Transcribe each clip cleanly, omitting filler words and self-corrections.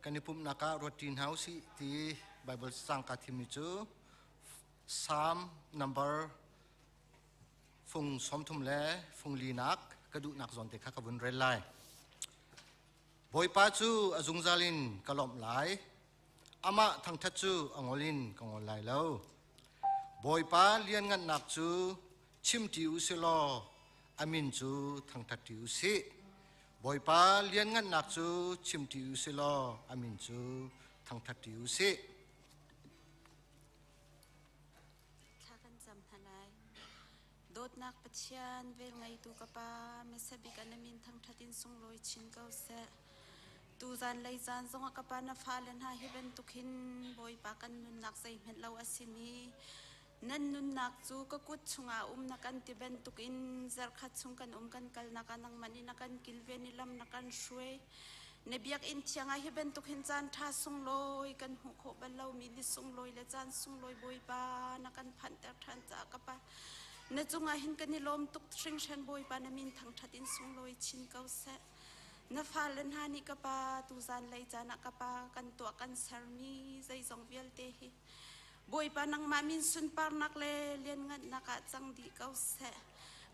Kan i pumhnak ah ruat ṭi hna usih ti Baibal cang kaa thimmi cu Psalm number fung 30 le fung linak ka duhnak zawn te kha ka vun rel lai. Bawipa cu a zungzal in ka lawmh lai. Amah thangṭhat cu a ngol in ka ngol lai lo. Bawipa lianngannak cu chimṭi u si law a min cu thangṭhatṭi u sih. Bawipa lianngannak cu chimṭi u si law a min cu thangṭhatṭi u sih. Thla kan cam hna lai. Dawtnak Pathian, velngeitu ka Pa, Mesabik a na min thangṭhat in sunglawi chin ko seh. Tuzan lei caan zongah ka Pa na fale hna hi bantuk hin Bawipa kan nunnak zeihmanh lo a simi nan nunnak cu ka kut chungah um na kan ti bantukin zarkhat chung kan um kan kalnak ah nangmah nih na kan kilven i lam na kan hruai. Na biakinn thiang ah hi bantuk hin caan ṭha sunglawi kan hmuh khawh bal lomi ni sunglawi le caan sunglawi Bawipa na kan phanhter ṭhan caah ka Pa na cungah hin kan i lawm tuk hringhran Bawipa na min thangṭhat in sunglawi chin ko seh. Na fale hna nih ka Pa tuzan lei caan ah ka Pa kan tuah kan sermi zeizong vialte hi Bawipa nangmah min sunparnak le lianngannak ah cang dih ko seh.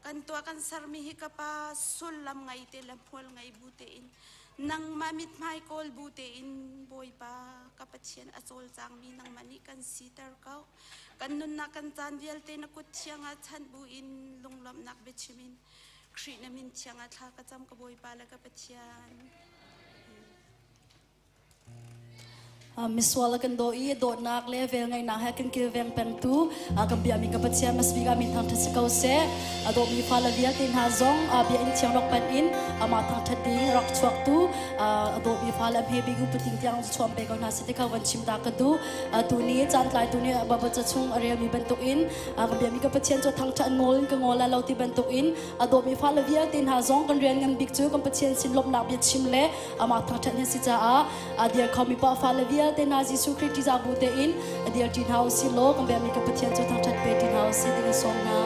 Kan tuah kan sermi hi ka pa sullam ngei te le hmual ngei bu tein nangmah mithmai kawl bu tein Bawipa ka Pathian a cawlcangmi nangmah nih kan siter ko. Kan nunnak kan caan vialte na kut thiang ah chanh bu in lunglawmhnak biachim in Khrih na min thiang ah thla ka cam ka Bawipa le ka Pathian. Misual a kan daw i dawtnak le velngeihnak he kan kilveng pengtu kan biakmi ka Pathian masbik ah min thangṭhat si ko seh. A dawtmi fale vialte hna zong bia inn thiang rak panh in amah thangṭhat ding rak chuaktu a dawtmi fale hme bik upating tiang chuam pe ko hna seh ti kha van chim ta ka duh. Tuni caan tlaitu nih Baibal ca chung a relmi bantukin kan biakmi ka Pathian cu thangṭhat ngawl in ka ngawl lai lo ti bantukin a dawtmi fale vialte hna zong kan rian ngan bik cu kan Pathian sin lawmhnak bia chim le amah thangṭhat hi si caah a dir khomi paoh fale vialte hna Jesuh Khrih ṭihzah bu tein a dir ṭi hna u sih law kan biakmi kan Pathian cu thangṭhat pe ṭi hna u sih ti kan sawm hna.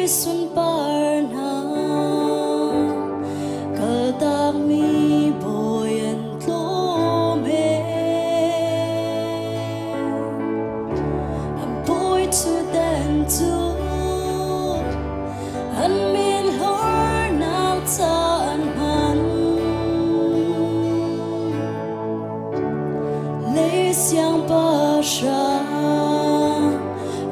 Sunparnak kaltakmi bawi an tlawm he an bawi ṭhutdan cu an min hlornak ca an hman. Lei siangpahrang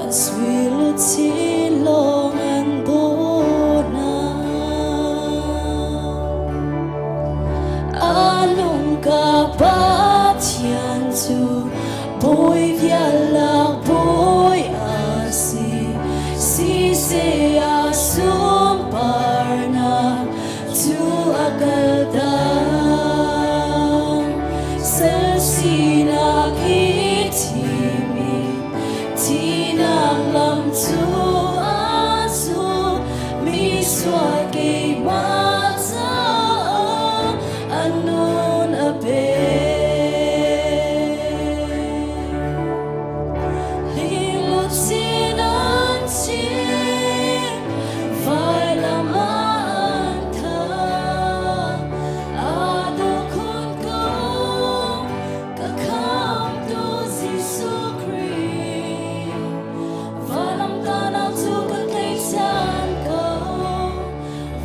an sui luchin lawng an dawt hna. A lungka Pathian cu bawi vialak bawi a si. Siseh a sunparnak cu a kaldang sal sinak i thimi thihnak lam cu a zul mi sual keimah caah a nun a pe. Liluchin an chim, vailam ah an thah. Aa dawh khun ko, ka khamtu Jesuh Khrih. Vailamtahnak cu ka tlaihchan ko,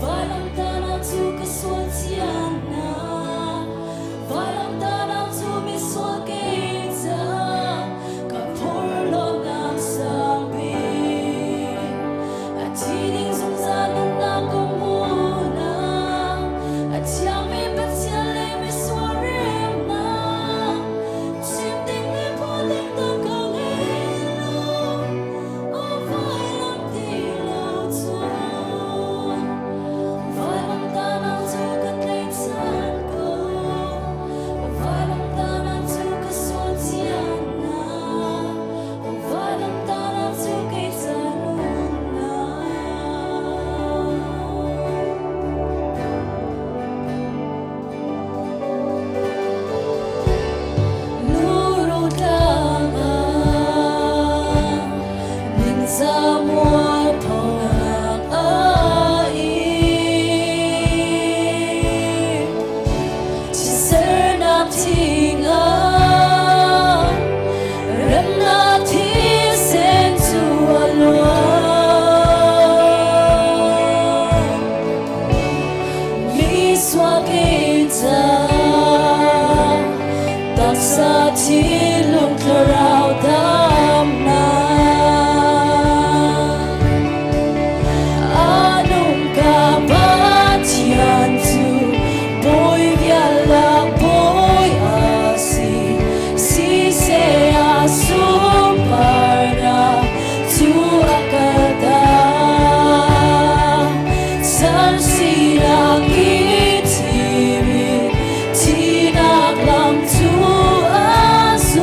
vailamtahnak cu ka sual thiannak. Vailamtahnak cu misual kei ca ka phurhlawtnak sangbik. A thi ding zungzal nunnak ka hmuhnak, a thiangmi Pathian le misual remnak, chim ding le phuah ding dang ka ngei lo, aw vailam ti lo cun. Vailamtahnak cu ka tlaihchan ko, vailamtahnak cu ka sual thiannak, vailamtahnak cu kei ca nunnak. Luru tlang ah ningzah mualphonak a ing. Chiatsernak thing ah remnak thisen cu a luang. Mi suak in ca taksa thinlung thlarau damnak a nung ka Pathian cu bawi vialak bawi a si siseh a sunparnak cu a kaltak sal sinak i thimi thihnak lam cu a zul.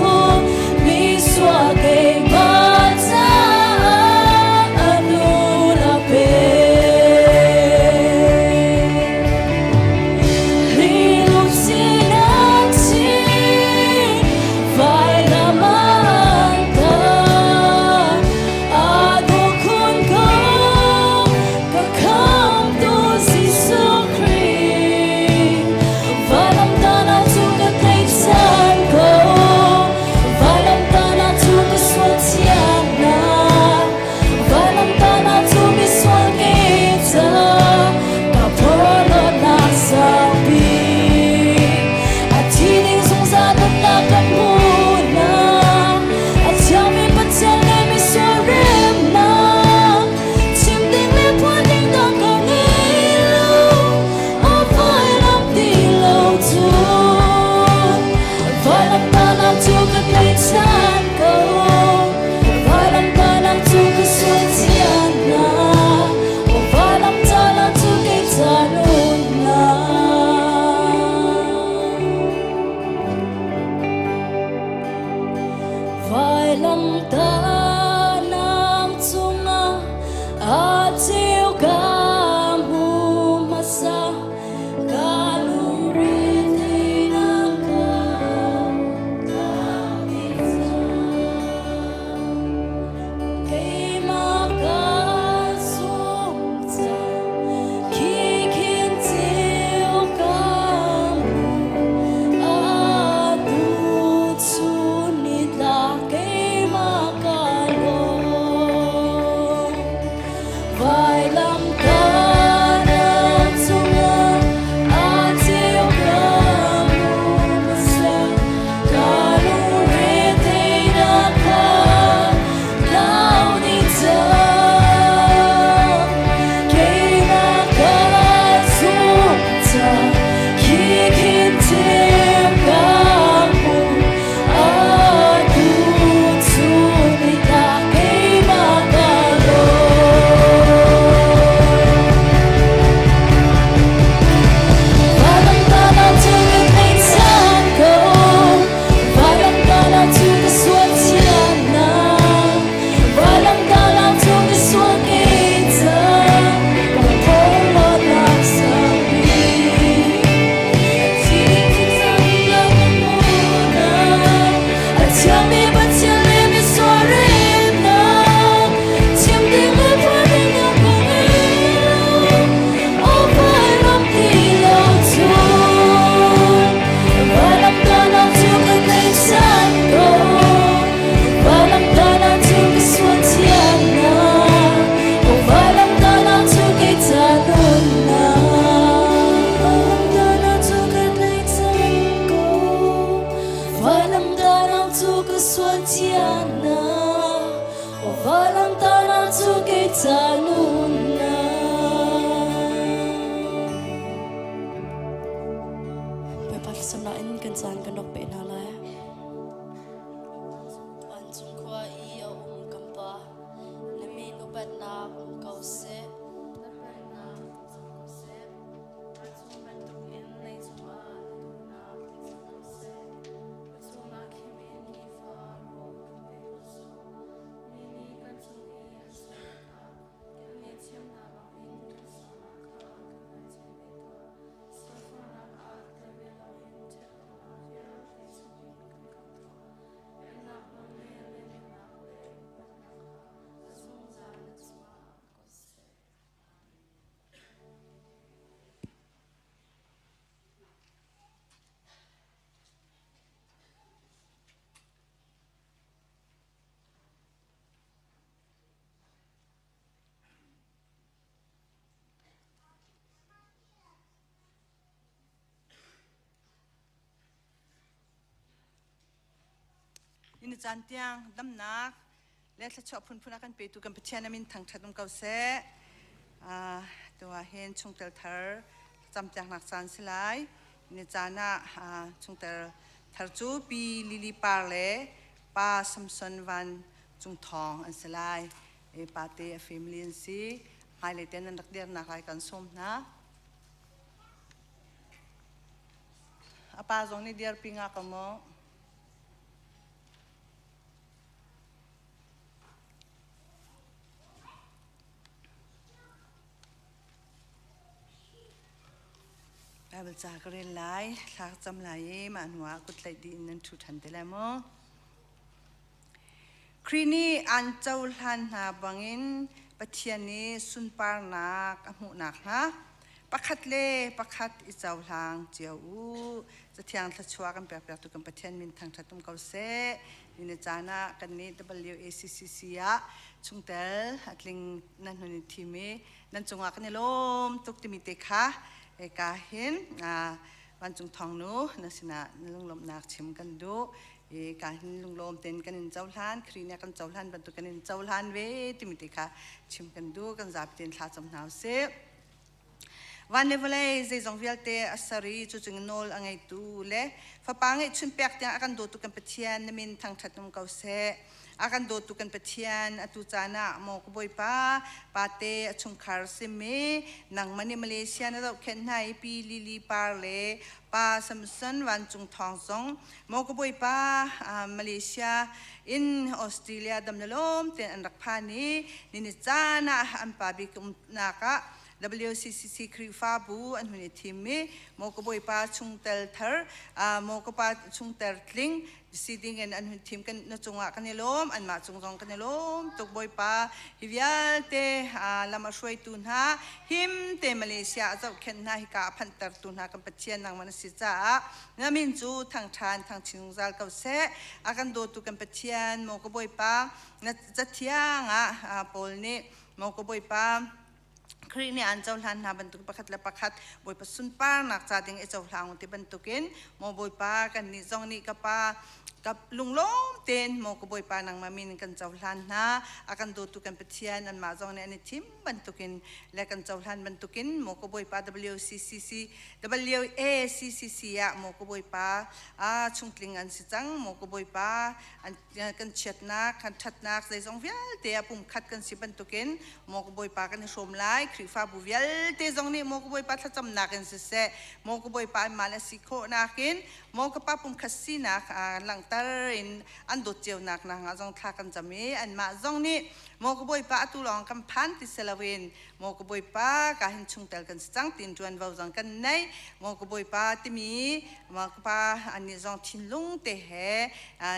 Ni caan tiang damnak le thluachuah phunphun a kan petu kan Pathian amin thangṭhat um ko seh. Tu ah hin chungtel thar campiaknak caan si lai. Ni caan ah chungtel thar cu Pi Lily Par le Pa Samson Van Cung Thawng an si lai. E pa te a family an si. Hmailei te nan rak dirnak lai kan sawm hna. A pa zong nih dirpi nga ko maw? Bible ca ka rel lai, thla ka cam lai i mah hnuah kut tlaih dih in nan ṭhu ṭhan te lai mu. Khrih nih aan cohlan hna bangin Pathian nih sunparnak a hmuh nakhnga pakhat le pakhat i cohlang cio u. Cathiang thluachuah kan pekpiaktu kan Pathian min thangṭhat um ko seh. Ni caan ah kannih WACCC ah chungtel a tling nan hun i thim i nan cungah kan i lawm tuk timi te kha eka hin vancung thawngnu na sinah na lunglawmhnak chim kan duh. I ka hin lunglawm ten kan in cohlan Khrih nih kan cohlan bantuk kan in cohlan ve timi te kha chim kan duh. Kan zapi ten thla cam hna usih. Van le vawlei zeizong vialte a ser i cu cung nawl a ngeitu le fapa ngeihchun pek tiang a kan dawtu kan Pathian na min thangṭhat um ko seh. A kan dawtu kan Pathian, atu caan ah maw ka Bawipa, pate a chungkhar simi nangmah nih Malaysia na zohkhenh hna i Pi Lily Par le Pa Samson Vancung Thawng zong maw ka Bawipa, Malaysia in Australia dam le lawm tein an rak phan i nini caan ah an pa bik umnak ah WCCC Khrihfabu an hun i thim i maw ka Bawipa chungtel thar, maw ka pa chungtel tling si ding in an hun thim. Kan na cungah kan i lawm, anmah cung zong kan i lawm tuk. Bawipa, hi vialte lam a hruaitu hna, him te Malaysia a zohkhenh hna, hika a phanhtertu hna kan Pathian nangmah na si caah na min cu thangṭhan thangchin zungzal ko seh. A kan dawtu kan Pathian, maw ka Bawipa, na cathiang ah Paul nih, maw ka Bawipa, Khrih nih an cohlan hna bantuk pakhat le pakhat Bawipa sunparnak ca ding i cohlang u ti bantukin maw Bawipa, kannih zong nih ka Pa ka lunglawm tein maw ka Bawipa nangmah min in kan cohlan hna. A kan dawtu kan Pathian, anmah zong nih an i thim bantukin le kan cohlan bantukin maw ka Bawipa WCCC WACCC ah maw ka Bawipa a chungtling an si cang. Maw ka Bawipa, an kan chiatnak kan ṭhatnak zeizong vialte ah pumkhat kan si bantukin maw ka Bawipa kan i hrawm lai. Khrihfabu vialte zong nih maw ka Bawipa thlacamnak in siseh, maw ka Bawipa anmah le si khawhnak in maw ka Pa pumkhat sinak langhter in an dawt cionak nakhnga zong thla kan cam i anmah zong nih maw ka Bawipa atu lawng kan phan ti si loin maw ka Bawipa ka hin chungtel kan si cang tiin ṭuanvo zong kan nei, maw ka Bawipa timi maw ka Pa annih zong thinlung te he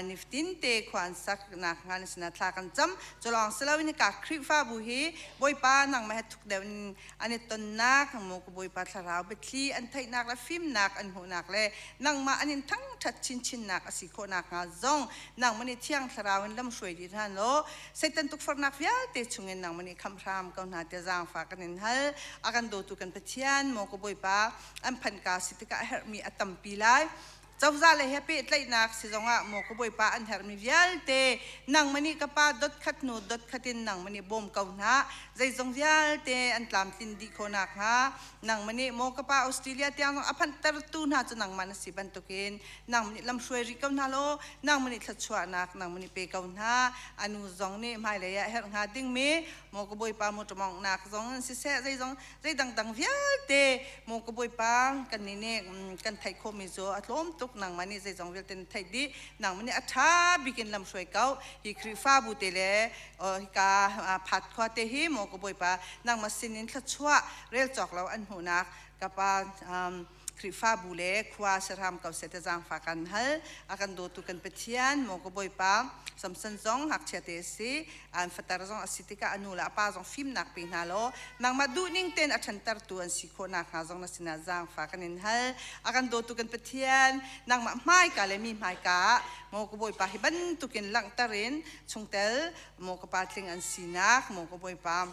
nifatin te khua an sak nakhnga na sinah thla kan cam. Cu lawng si loin hika Khrihfabu hi Bawipa nangmah he thuk deuh in an i tonnak, maw ka Bawipa thlarau biathli an theihnak le fimnak an hmuhnak le nangmah an in thangṭhat chinchinnak a si khawh nakhnga zong nangmah nih Thiang Thlarau in lamhruai dih hna law Satan tukforhnak vialte chungin nangmah nih khamh hram ko hna tiah zaangfah kan in hal. A kan dawtu kan Pathian, maw ka Bawipa, an phanhka si tikah a herhmi a tampi lai. Cozah le he pehtlaihnak si zongah maw ka Bawipa an herhmi vialte nangmah nih ka Pa dot khat hnu dot khat in nangmah nih bawm ko hna. Zeizong vialte an tlamtlin dih khawh nakhnga nangmah nih maw ka Pa Australia tiang zong a phanhtertu hna cu nangmah na si bantukin nangmah nih lamhruai rih ko hna law nangmah nih thluachuahnak nangmah nih pe ko hna. Anu zong nih hmailei ah herh hnga dingmi maw ka Bawipa motor mawnghnak zong in siseh, zeizong zei dangdang vialte maw ka Bawipa, kannih nih kan theih khawhmi cu a tlawm tuk. Nangmah nih zeizong vialte na theih dih. Nangmah nih a ṭha bik in lamhruai ko. Hi Khrihfabu te le hika phat khua te hi maw ka Bawipa nangmah sinin thluachuah rel cawk lo an hmuhnak ka Pa Khrihfabu le khua sehram ko seh ti zaangfah kan hal. A kan dawtu kan Pathian, maw ka Bawipa, Samson zong ngakchia te a si, an fater zong a si tikah a nu le a pa zong fimnak pe hna law nangmah duhning tein a ṭhantertu an si khawh nakhnga zong na sinah zaangfah kan in hal. A kan dawtu kan Pathian, nangmah hmaika le mi hmaika ah maw ka Bawipa hi bantukin langhter in chungtel maw ka Pa tling an sinak maw ka Bawipa.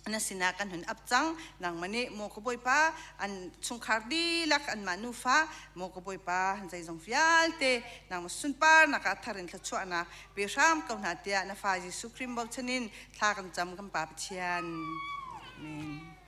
Na sinah kan hun ap cang. Nangmah nih maw ka Bawipa, an chungkhar dihlak anmah nufa, maw ka Bawipa, zeizong vialte nangmah sunparnak ah thar in thluachuahnak pe hram ko hna tiah na fa Jesuh Khrih bochan in thla kan cam kan Pa Pathian. Amen.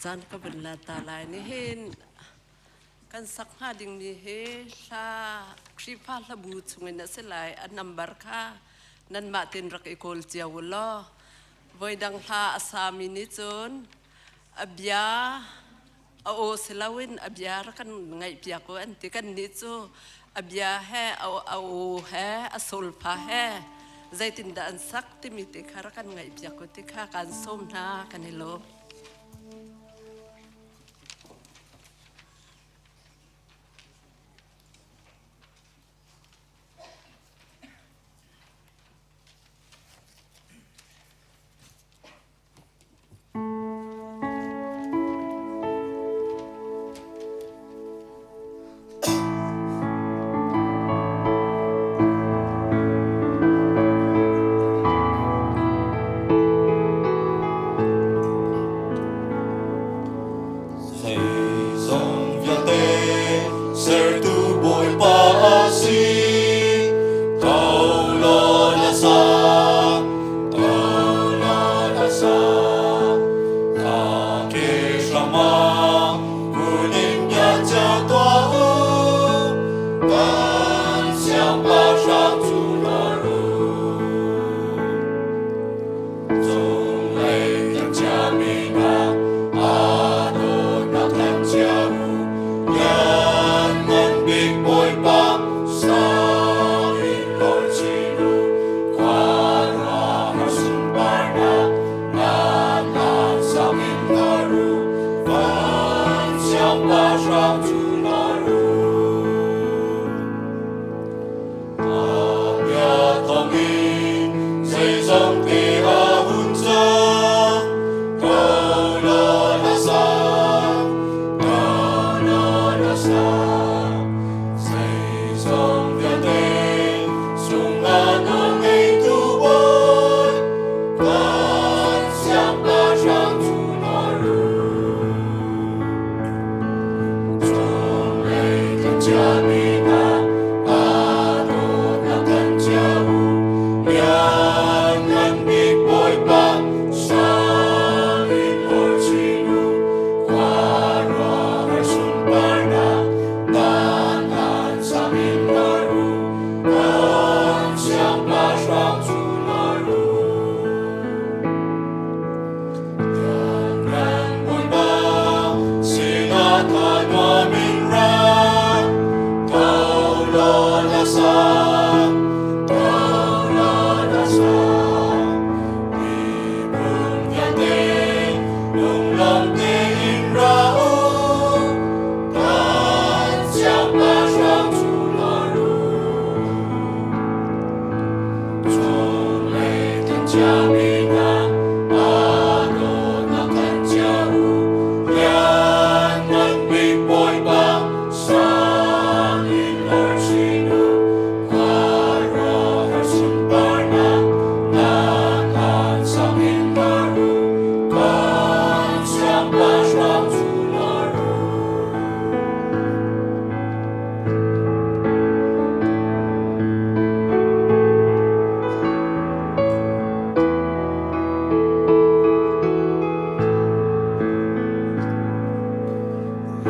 Caan ka vun la ta lai. Nihin kan sak hnga dingmi hi hla Khrihfa hlabu chungin a si lai. A number kha nanmah tein rak i kawl cio u law voidang hla a sami nih cun a bia a aw si loin a bia rak kan ngaihpiak u an ti. Kannih cu a bia he a aw he a solfa he zeitindah an sak timi te kha rak kan ngaihpiak u ti kha kaan sawm hna. Kan i lawm. Zeizong vialte sertu Bawipa a si, tho law na sa, tho law na sa. Ka ke hram ah kun in bia cio tuah u, kan siangpahrang cu lor u. Cunglei kan chiami hna aa dawtnak kan chia u, Lianngan Bik Bawipa sang in lor chin u, khuaruahhar sunparnak ngan sang in lor u, kan siangpahrang cu lor u. A bia thawngin zeizong te a hun cang, tho law na sang, tho law na sang. Zeizong vialte sungah nawlngeitu Bawi, kan siangpahrang cu lor u. Cunglei kan chiami hna aa dawtnak kan chia u, Lianngan Bik Bawipa sang in lor chin u, khuaruahhar sunparnak dan sang in lor u, kan siangpahrang cu lor u. Lianngan Bawipa sinah tha nuam in ra, tho law na sa, tho law na sa. Miphun vialte lunglawm tein ra u, kan siangpahrang cu lor u. Cunglei kan chiami hna aa dawtnak kan chia u, Lianngan Bik Bawipa sang in lor chin u, khuaruahhar sunparnak ngan sang in lor u, kan siangpahrang cu lor u.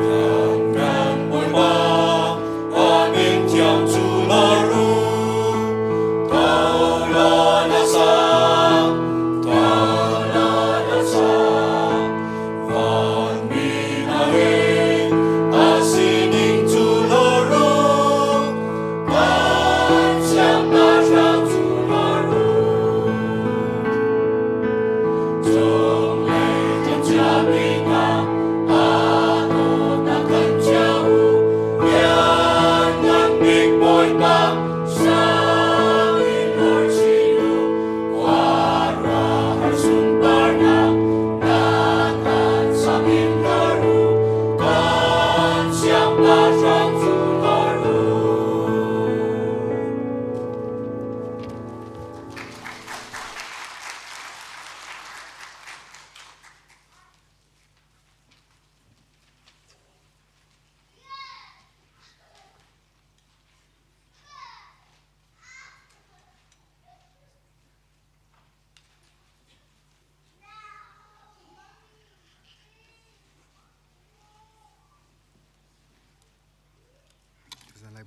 Lianngan Bawipa a min thiang cu lor u, tho law na sang, tho law na sang. Vanmi hna he a sining cu lor u, kan siangpahrang cu lor u. Cunglei kan chiami hna aa dawtnak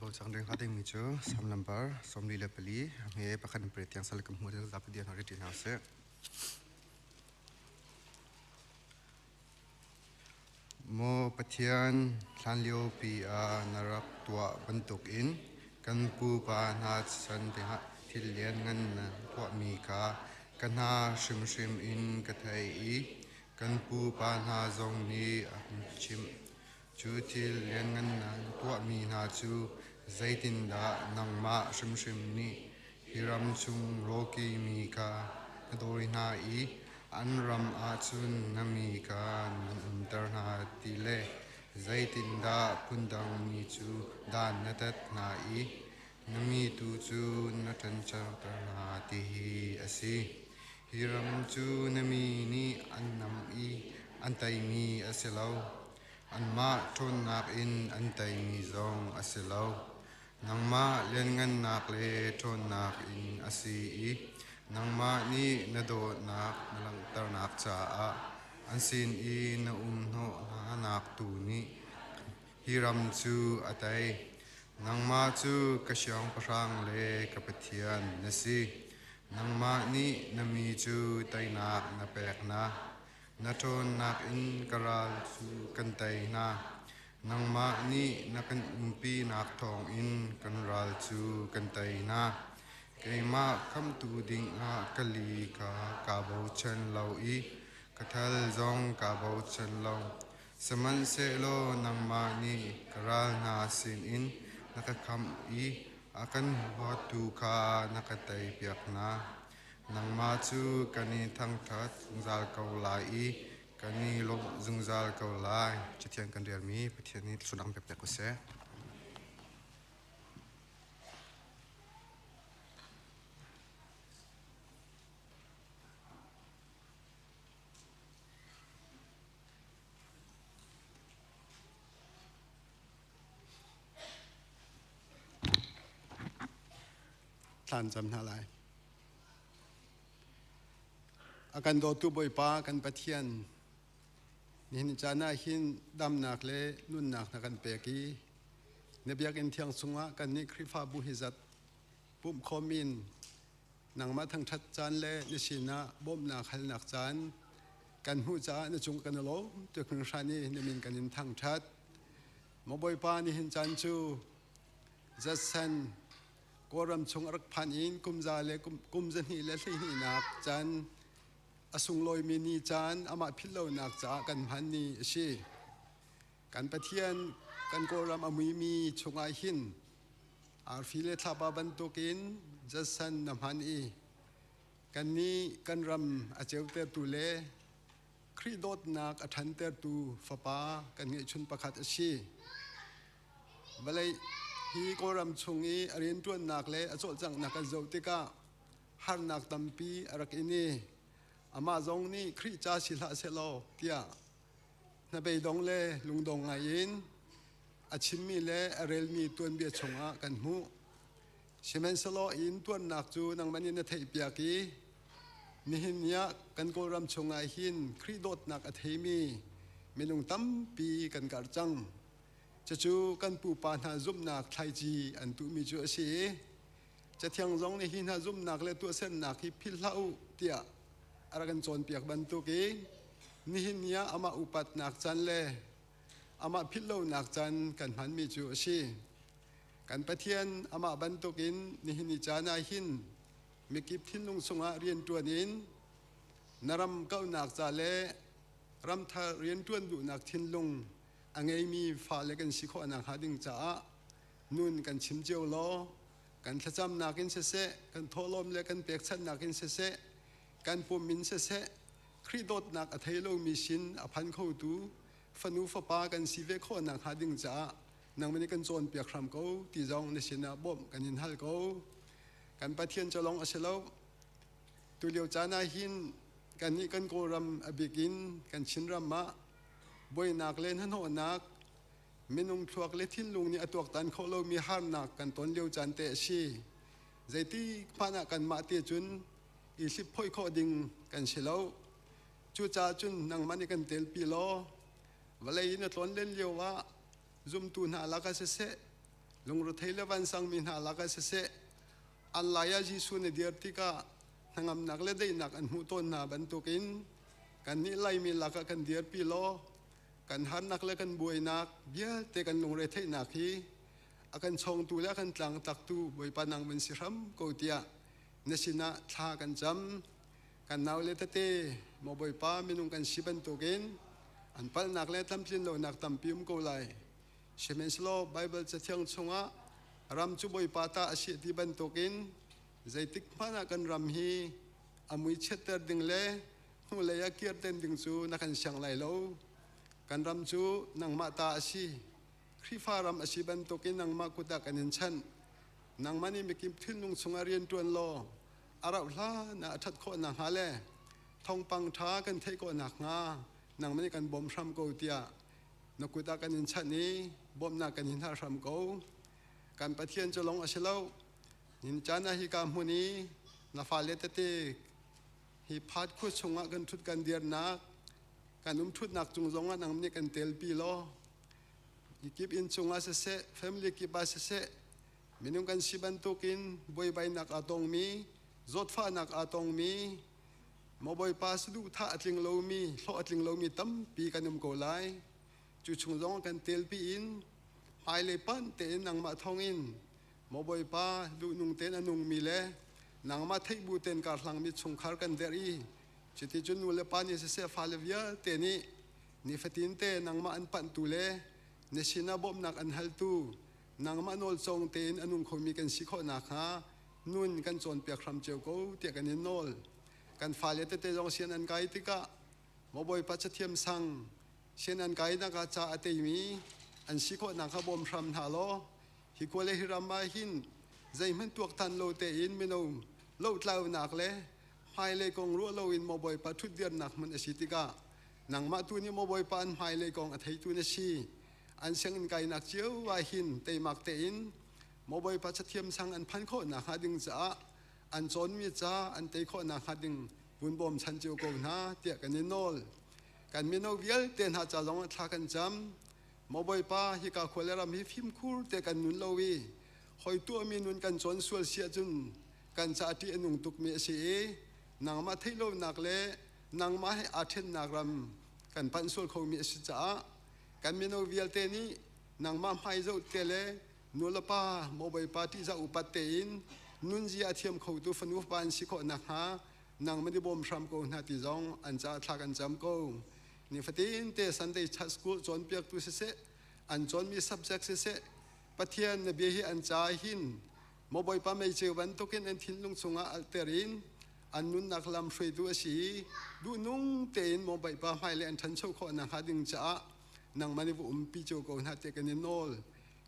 Kan cang ding hnga dingmi cu Salm number 44 a hme pakhat in pariat tiang sal kan hmuh ding zapi dir hna ri hna usih. Maw Pathian, hlanlio pi ah na rak tuah bantukin kan pupa hna chan thil lianngan na tuahmi kha ka hna hrimhrim in ka thei i kan pupa hna zong nih an chimh. Cu thil lianngan na tuahmi hna cu zeitindah nangmah hrimhrim nih hi ram chung rawkimi kha na dawi hna i an ram ah cun na mi kha nan umter hna ti le zeitindah phundang mi cu dan na tat hna i na mi tu cu na ṭhanchoter hna ti hi a si. Hi ram cu na mi nih an nam i an teimi a si lo. Anmah ṭhawnnak in an teimi zong a si lo. Nangmah lianngannak le ṭhawnnak in a si i nangmah nih na dawtnak na langhternak caah an sin i na um hnawh hnanak tu nih hi ram cu a tei. Nangmah cu ka siangpahrang le ka Pathian na si. Nangmah nih na mi cu teinak na pek hna. Na ṭhawnnak in ka ral cu kan tei hna. Nangmah nih na kan umpinak thawngin kan ral cu kan tei hna. Keimah khamhtu dingah ka li kha kaa bochan lo i ka thal zong kaa bochan lo. Sihmanhsehlaw nangmah nih ka ral hna sinin na ka khamh i a kan huatu kha na ka teipiak hna. Nangmah cu kan i thangṭhat zungzal ko lai i kan i lawmh zungzal ko lai. Cathiang kan relmi Pathian nih thluachuah kan pek piak ko seh. Thlan cam hna lai. A kan dawtu Bawipa kan Pathian, nihin caan ah hin damnak le nunnak na kan pek i na biakinn thiang chungah kannih Khrihfabu hi zat pumhkhawm in nangmah thangṭhat caan le na sinah bawmhnak halnak caan kan hmuh caah na cung kan i lawm tuk hringhran i na min kan in thangṭhat. Maw Bawipa, nihin caan cu zatsan Kawlram chung a rak phan in kum za le kum zahnih le hleihnihnak caan a sunglawimi ni caan amah philhlonak caah kan hman ni a si. Kan Pathian kan Kawlram a muimi chungah hin arfi le thlapa bantukin zatsan na hman i kannih kan ram a ceutertu le Khrih dawtnak a ṭhantertu fapa kan ngeihchun pakhat a si. Vawlei hi Kawlram chung i a rianṭuannak le a cawlcanghnak kan zoh tikah harnak tampi a rak in i amah zong nih Khrih ca si hlah sehlaw tiah hnabeidong le lungdong ngai in a chimmi le a relmi tuanbia chungah kan hmuh. Sihmanhsehlaw inn tuannak cu nangmah nih na theihpiak i nihin ni ah kan Kawlram chungah hin Khrih dawtnak a theimi minung tampi kan karh cang. Cucu kan pupa hna zumhnak thlaici an tuhmi cu a si i Cathiang zong nih hi hna zumhnak le tuahsernak hi philh hlah u tiah a rak kan cawnpiak bantukin nihin ni ah amah upatnak caan le amah philhlonak caan kan hmanmi cu a si. Kan Pathian amah bantukin nihin ni caan ah hin mikip thinlung chungah rianṭuan in na ram kauhnak ca le ramthar rianṭuan duhnak thinlung a ngeimi fale kan si khawh nakhnga ding caah nun kan chim cio law kan thlacamnak in siseh kan thawhlawm le kan pekchanhnak in siseh kan pum in siseh Khrih dawtnak a thei lomi sin a phan khotu fanu fapa kan si ve khawh nakhnga ding caah nangmah nih kan cawnpiak hram ko ti zong na sinah bawmh kan in hal ko. Kan Pathian cu lawng a si lo. Tulio caan ah hin kannih kan Kawlram a bik in kan Chinram ah buainak le hnahnawhnak minung thluak le thinlung nih a tuaktan khawh lomi harnak kan ton lio caan te a si. Zeitik hmanh ah kanmah te cun i hlipphawih khawh ding kan si lo. Cucaah cun nangmah nih kan telpi law vawlei in a tlawn len lio ah zumtu hna lakah siseh, Lungrethei le vansangmi hna lakah siseh, an lai ah Jesuh na dir tikah hnangamnak le daihnak an hmuh tawn hna bantukin kannih Laimi lakah kan dirpi law kan harnak le kan buainak vialte kan lungretheihnak hi a kan chawngtu le a kan tlangtlaktu Bawipa nang van si hram ko tiah na sinah thla kan cam. Kan naule tete maw Bawipa minung kan si bantukin an palhnak le tlamtlin lonak tampi um ko lai. Sihmanhsehlaw Baibal Cathiang chungah ram cu Bawipa ta a si ti bantukin zeitik hmanh ah kan ram hi a mui chiatter ding le hnulei ah kirten ding cu na kan siang lai lo. Kan ram cu nangmah ta a si. Khrihfa ram a si bantukin nangmah kut ah kan in chanh. Nangmah nih mikip thinlung chungah rian ṭuan law a rauh hlan ah a ṭhat khawh nakhnga le thawngpang ṭha kan theih khawh nakhnga nangmah nih kan bawm hram ko tiah na kut ah kan in chanh i bawmhnak kan in hal hram ko. Kan Pathian cu lawng a si lo. Nin caan ah hika hmun i na fale tete hi phat khua chungah kan ṭhut kan dirnak kan um ṭhutnak cung zongah nang nih kan telpi law kip inn chungah siseh family kip ah siseh minung kan si bantukin buaibainak aa tongmi zawtfahnak aa tongmi Maw Bawipa saduhthah a tling lomi, hlawh a tling lomi tampi kan um ko lai. Cu chung zong kan telpi in hmailei panh tein nangmah thawngin Maw Bawipa duhnung tein a nungmi le nangmah theih bu tein karhlangmi chungkhar kan derh i cuticun nu le pa nih siseh fale vialte nih nifatin te nangmah an panhtu le na sinah bawmhnak an haltu nangmah nawl cawng tein a nung khomi kan si khawh nakhnga nun kan cawnpiak hram cio ko tiah kan in nawl. Kan fale tete zong sian an kai tikah maw Bawipa cathiam sang sian an kai nak ah ca a teimi an si khawh nak kha bawm hram hna law hi khua le hi ram ah hin zeihmanh tuaktan lo tein mino lotlaunak le hmailei kong ruah loin maw Bawipa ṭhutdirnak hmun a si tikah nangmah tu nih maw Bawipa an hmailei kong a theitu na si an sianginn kainak cio ah hin teimak tein maw Bawipa cathiam sang an phan khawh nakhnga ding caah an cawnmi ca an tei khawh nakhnga ding vun bawm chan cio ko hna tiah kan i nawl. Kan mino vialte hna ca zong ah thla kan cam. Maw Bawipa, hika khua le ram hi fimkhur te kan nun lo i hoi tuahmi nun kan cawn sual si ahcun kan ca ṭih a nung tukmi a si i nangmah theih lonak le nangmah he aa ṭhennak ram kan panh sual khomi a si caah kan mino vialte nih nangmah hmai zoh te le nulepa maw Bawipa ṭihzah upat tein nunzia a thiam khotu fanu fapa an si khawh nakhnga nangmah nih bawm hram ko hna ti zong an caah thla kan cam ko. Nifatin te Sunday School cawnpiaktu siseh, an cawnmi subject siseh, Pathian na bia hi an ca hin maw Bawipa meiceu bantukin an thinlung chungah alhter in an nunnak lam hruaitu a si i duhnung tein maw Bawipa hmailei an ṭhancho khawh nakhnga ding caah nangmah nih va umpi cio ko hna tiah kan i nawl.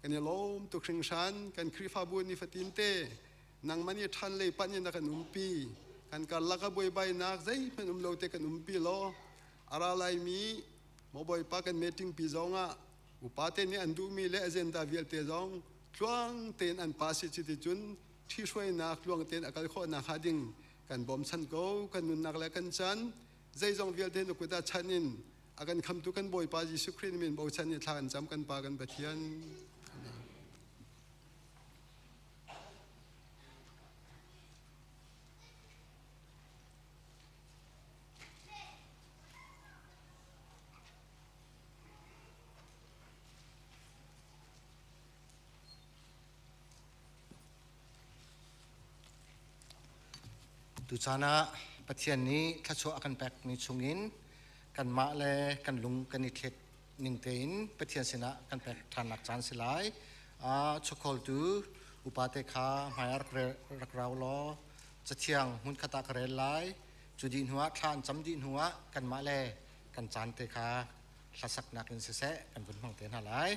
Kan i lawm tuk hringhran. Kan Khrihfabu nifatin te nangmah nih ṭhan lei panh in na kan umpi. Kan karlak ah buaibainak zeihmanh um lo te kan umpi law a ra laimi maw Bawipa kan meeting pi zong ah upa te nih an duhmi le agenda vialte zong tluang tein an pass i cuticun ṭhihruainak tluang tein a kal khawh nakhnga ding kan bawmchan ko. Kan nunnak le kan chan zeizong vialte na kut ah chan in a kan khamtu kan Bawipa Jesuh Khrih min bochan i thla kan cam kan Pa kan Pathian. Amen. Tuchan ah Pathian nih thluachuah a kan pekmi chungin kanmah le kan lung kan i thlet ning tein Pathian sinah kan pek ṭhannak caan si lai. Chawkhawltu upate kha hmai ah rak rau law cathiang hmunkhat ah ka rel lai. Cu dih hnuah thla an cam dih hnuah kanmah le kan caan te kha hlasaknak in siseh kan vun hmang te hna lai.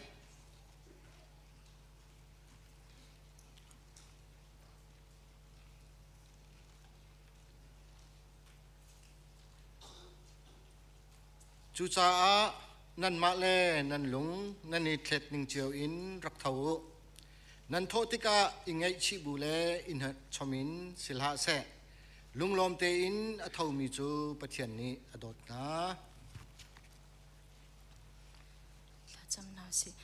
Cucaah nanmah le nan lung nan i thlet ning cio in rak tho u. Nan thawh tikah i ngaihchih bu le i hnawhchom in si hlah seh. Lunglawm tein a thomi cu Pathian nih a dawt hna. Thlacam hna usih.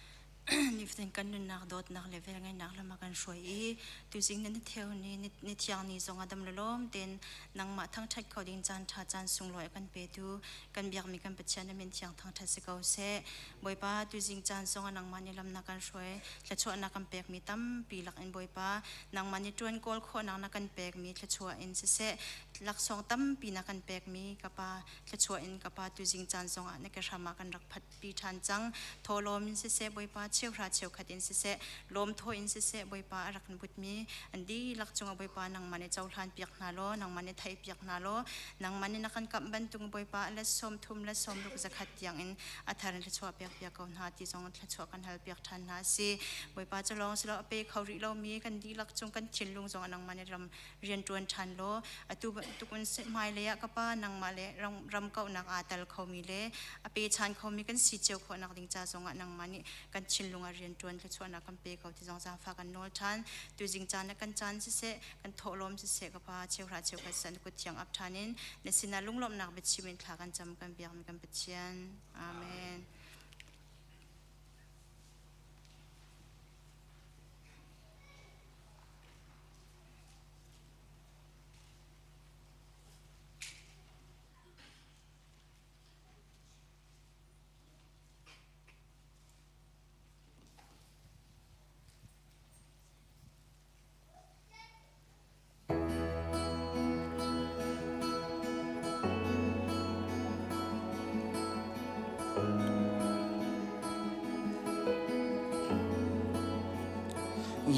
Nifatin kan nunnak dawtnak le velngeihnak lam a kan hruai i tuzing na theu ni ni thiang ni zong a dam lawm tein nangmah thangṭhat kho ding caan ṭha caan sunglawi a kan petu kan biakmi kan Pathian na min thiang thangṭhat si ko seh. Bawipa, tuzing caan zong ah nangmah nih lam na kan hruai, thluachuahnak kan pekmi tampi lak in Bawipa, nangmah nih ṭuan kawl khawhnak na kan pekmi thluachuah in siseh, laksawng tampi na kan pekmi ka Pa, thluachuah in ka Pa tuzing caan zong ah na ke hram ah kan rak phatpi ṭhan cang. Thawhlawm in siseh, Bawipa, cheuhra cheukhat in siseh, lawmthaw in siseh, Bawipa a rak butmi an dihlak cungah Bawipa nangmah nih cohlan piak hna law, nangmah nih theih piak hna law, nangmah nih na kan kamh bantuk Bawipa let 30 let 60 zakhat tiang in a thar in thluachuah pek piak ko hna ti zong thluachuah kan hal piak ṭhan hna si. Bawipa cu lawng si lo a pe kho rih lomi kan dihlak cung kan thinlung zong nangmah nih ram rian ṭuan ṭhan law atu bantuk in hmailei ah ka pa nangmah le ram kauhnak aa tal khomi le a pe chan khomi kan si cio khawhnak ding ca zong ah nangmah nih kan thinlung ah rian ṭuan thluachuahnak kan pe ko ti zong zaangfah kan nawl ṭhan. Tuzing caan ah kan caan siseh kan thawhlawm siseh ka pa cheuhra cheukhat san kut thiang ap ṭhan in na sinah lunglawmhnak biachim in thla kan cam kan biakmi kan Pathian. Amen.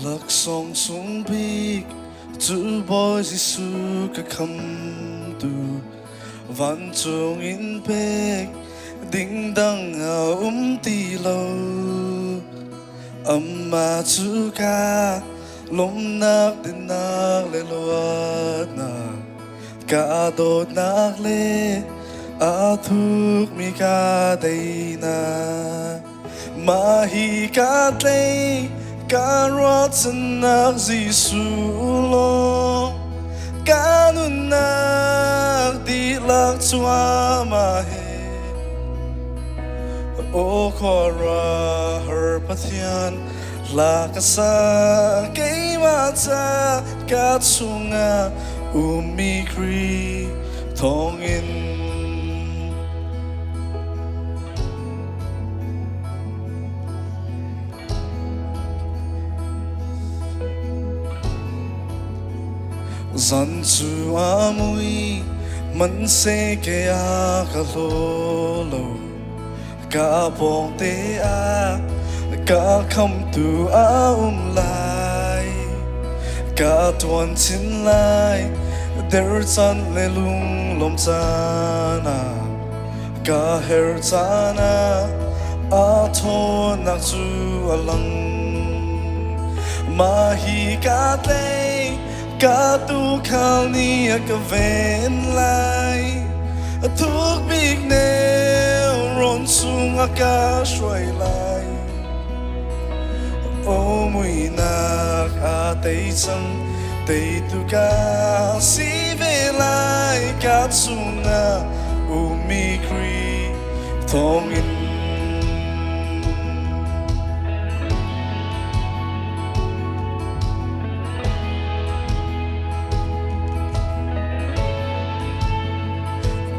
Laksawng sung bik cu Bawi Jesuh ka khamtu vancung in pek ding dang a um ti lo. Amah cu ka lawmhnak dinnak le luatnak ka dawtnak le a thukmi ka daihnak mah hi ka tlei ka ruahchannak Jesuh law ka nunnak dihlak cuahmah he Aw khuaruahhar Pathian hla ka sa keimah ca ka chungah ummi Khrih thawngin. Zan cu a mui man se ke a ka hlaw lo ka pawng te ah ka khamtu a um lai ka tuan chin lai der chan le lung lom caan ah ka her caan ah a ṭhawnnak cu a lang mah hi ka tlei ka tuukhal nih a ka ven lai a thuk bik nelrawn chung a ka hruai lai o muinak a tei cang teitu ka si ve lai ka chungah ummi Khrih thawngin.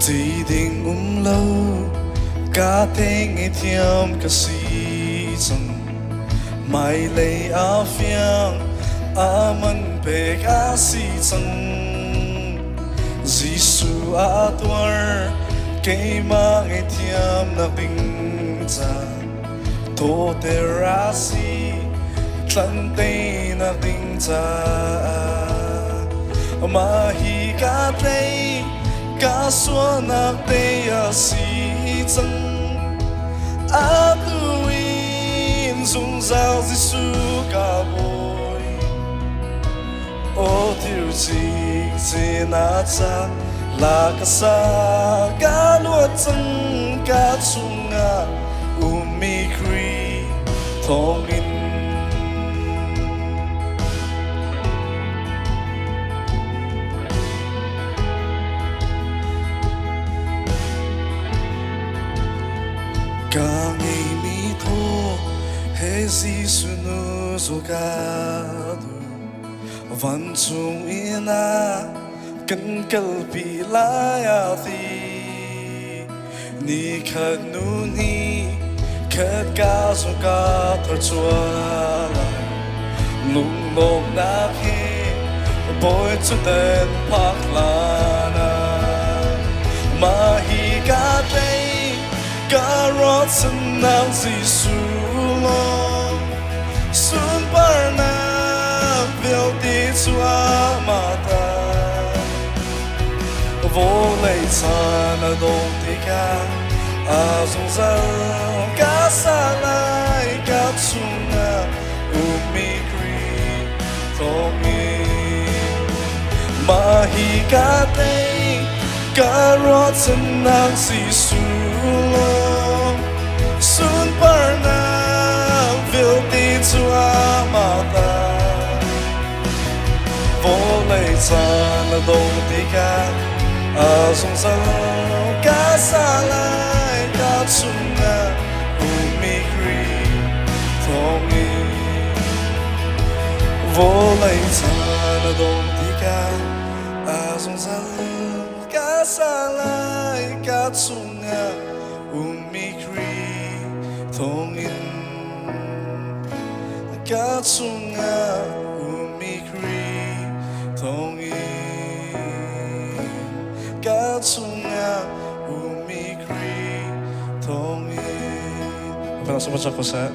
Ti ding um lo ka theng i thiam ka si cang hmailei a fiang a man pek a si cang Jesuh a tuar keimah ngaihthiam nak ding ca thawter a si tlante nak ding caah mah hi ka tlei ka sualnak te a si cang atu in zungzal Jesuh ka bawi o thil cik cina ca la ka sa ka luat cang ka chungah ummi Khrih thawngin. Ka ngeimi thaw he. He Jesuh nu zulka du vancung in a kan kalpi lai a ti. Ni khat nu ni khat ka zong ka thar chua lai. Lunglawmnak he bawi cu den phak hlan ah mah hi ka tlei ka ruahchannak Jesuh lawng sunparnak vialte cu amah ta. Vawlei caan a dong tikah a zungzal ka sa lai ka chungah ummi Khrih thawngin. Mah hi ka tei ka ruahchannak Jesuh lawng sunparnak vialte cu amah ta. Vawlei caan a dong tikah a zungzal ka sa lai ka chungah ummi Khrih thawngin. Vawlei caan a dong tikah a zungzal ka sa lai ka chungah ummi Khrih thawngin. Ka chungah ummi Khrih thawngin. Ka chungah ummi Khrih thawngin. Apa ko sa?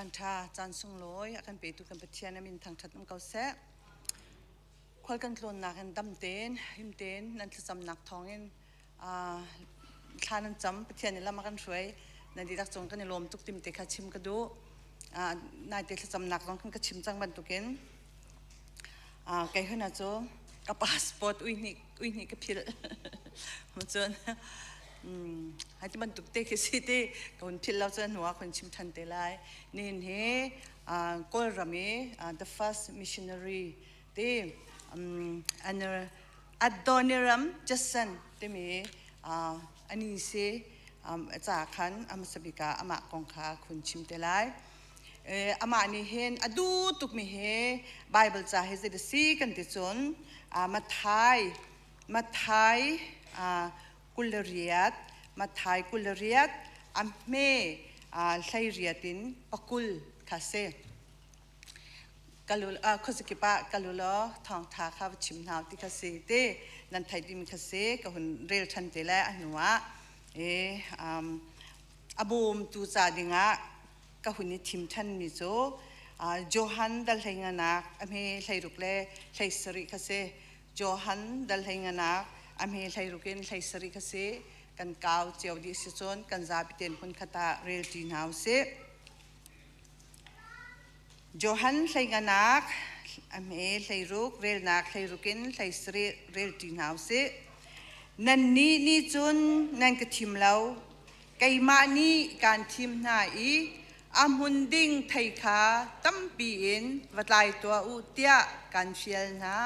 Caan ṭha, caan sunglawi a kan petu kan Pathian a min thangṭhat um ko seh. Khual kan tlawnnak in dam tein, him tein nan thlacamnak thawngin thla nan cam. Pathian nih lam a kan hruai. Nan dihlak cung kan i lawm tuk tim te kha chim ka duh. Naite thlacamnak zong khan ka chim cang bantukin kei huna cu ka passport uihnih ka philh. Cun Hai ti bantuk te khi si ti ka hun philh lo cun hnu ah ka hun chim ṭhan te lai. Nihin hi Kawlram i the first missionary ti Adoniram Judson timi ani si ca khan a hmasa bik ah amah kong kha ka hun chim te lai. Amah nih hin a duh tukmi hi Bible ca hi zei si kan ti cun Matthai Matthai 28, Matthai 28, a hme 18 in pakul kha si. Khuazakip ah kal u law thawngṭha kha va chim hna u ti kha si ti nan theih dimi kha si ka hun rel ṭhan te lai a hnuah a bawmtu ca dingah ka hun i thim ṭhanmi cu Johan dal hleinganak a hme 16 le 17 kha si. Johan dal hleinganak a hme 16 in 17 kha si. Kan kau cio dih si cun kan zapi tein hmunkhat ah rel ṭi hna usih. Johan hleinganak a hme 16 relnak 16 in 17 rel ṭi hna usih. Nannih nih cun nan ka thim lo, keimah nih kaan thim hna i a hmun ding thei kha tampi in va tlai tuah u tiah kan fial hna.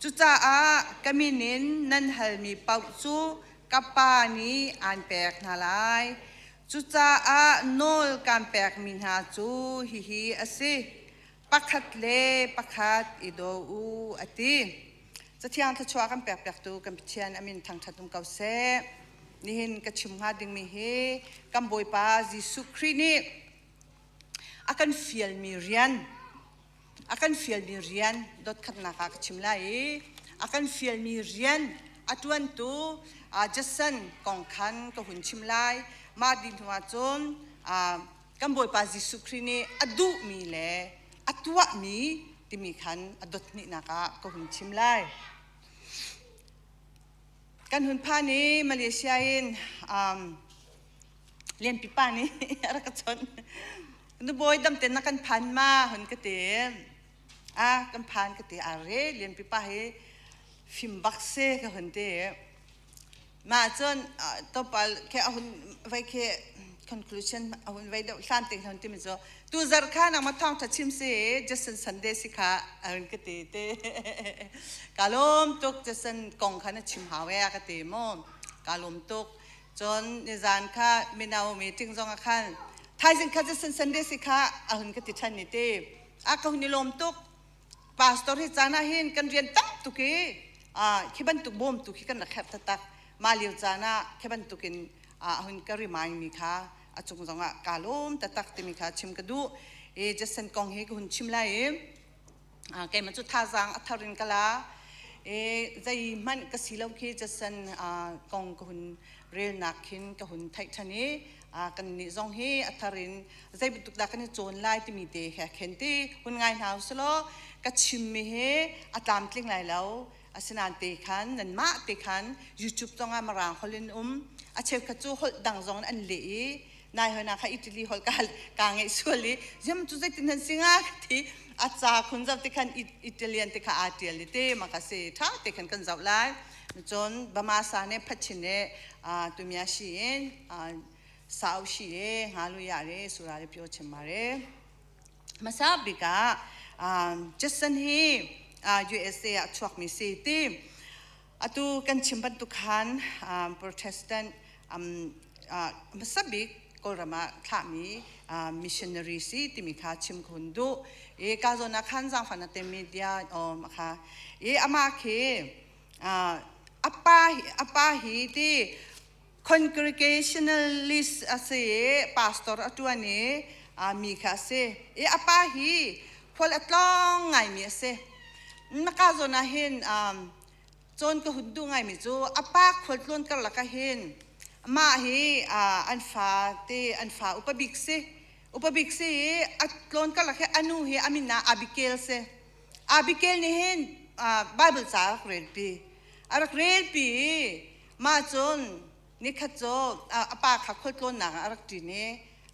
Cucaah ka min in nan halmi paoh cu ka Pa nih aan pek hna lai. Cucaah nawl kaan pekmi hna cu hihi a si: pakhat le pakhat i daw u, a ti. Cathiang thluachuah kan pekpiaktu kan Pathian a min thangṭhat um ko seh. Nihin ka chim hnga dingmi hi kan Bawipa Jesuh Khrih nih a kan fialmi rian a kan fialmi rian dotkhatnak ah ka chim lai i a kan fialmi rian a ṭuantu Jason kong khan ka hun chim lai. Mah dih hnu ah cun kan Bawipa Jesuh Khrih nih a duhmi le a tuahmi timi khan a dot hnihnak ah ka hun chim lai. Kan hun phan i Malaysia in Lianpi pa nih a rak ka chawnh. Nubawi damten na kan phan ma hun ka ti. A kan phan ka ti. A re Lianpi pa hi fim bak se ka hun ti. Mah cun tlawmpal khi a hun vei khi conclusion a hun vei deuh hlan te hun timi cu tu zarh kha nangmah thawngṭha chim si Jason Sunday si kha a hun ka ti te. Ka lawm tuk Jason kong kha na chim hau e a ka ti mu. Ka lawm tuk. Cun nizan kha mino meeting zong ah khan thaizing kha Jason Sunday si kha a hun ka ti ṭhan ni te. A ka hun i lawm tuk. Pastor hi caan ah hin kan rian tam tuk i khi bantuk bawmtu khi kan rak herh taktak. Mah lio caan ah khi bantukin a hun ka remind mi kha a cung zongah kaa lawm taktak timi kha chim ka duh. I Jason kong hi ka hun chim lai i keimah cu thazaang a thar in ka la. I zeihmanh ka si lo khi Jason kong ka hun relnak khin ka hun theih ṭhan i kannih zong hi a thar in zei bantuk dah kan i cawn lai timi te he khen ti hun ngai hna usulaw ka chimmi hi a tlamtling lai lo. Asinain te khan nanmah te khan YouTube zongah Mirang holh in um a cheukhat cu holh dang zong in an leh i nai hoi kha Italy holh ka ka ngeih sual i ziam cu zeitin han si nga ka ti. A ca khun zoh ti khan Italian te kha aa tial i te ma ka si tha te khan kan zoh lai. Cun Bama sa ne phatchin ne tumia shi in sau shi e nga lu ya re sura le pyo chim ma re. Hmasa bik ah Jason hi USA ah chuakmi si ti atu kan chim bantuk khan Protestant hmasa bik Kawlram ah thlahmi missionary si timi kha chim ka hun duh. I ka zawn ah khan zaangfah na te media om kha i amah khi apa hi ti Congregationalist a si i pastor a ṭuan i mi kha a si. I a pa hi khual a tlawng ngaimi a si. Maka zawn ah hin cawn ka hun duh ngaimi cu a pa khualtlawn karlak ah hin mah hi an fa te an fa upa bik si. Upa bik si i a tlawn karlak hi anu hi a min ah Abigail si. Abigail nih hin Bible ca a rak relpi. A rak relpi i mah cun nikhat cu a pa kha khualtlawnnak ah a rak ṭin i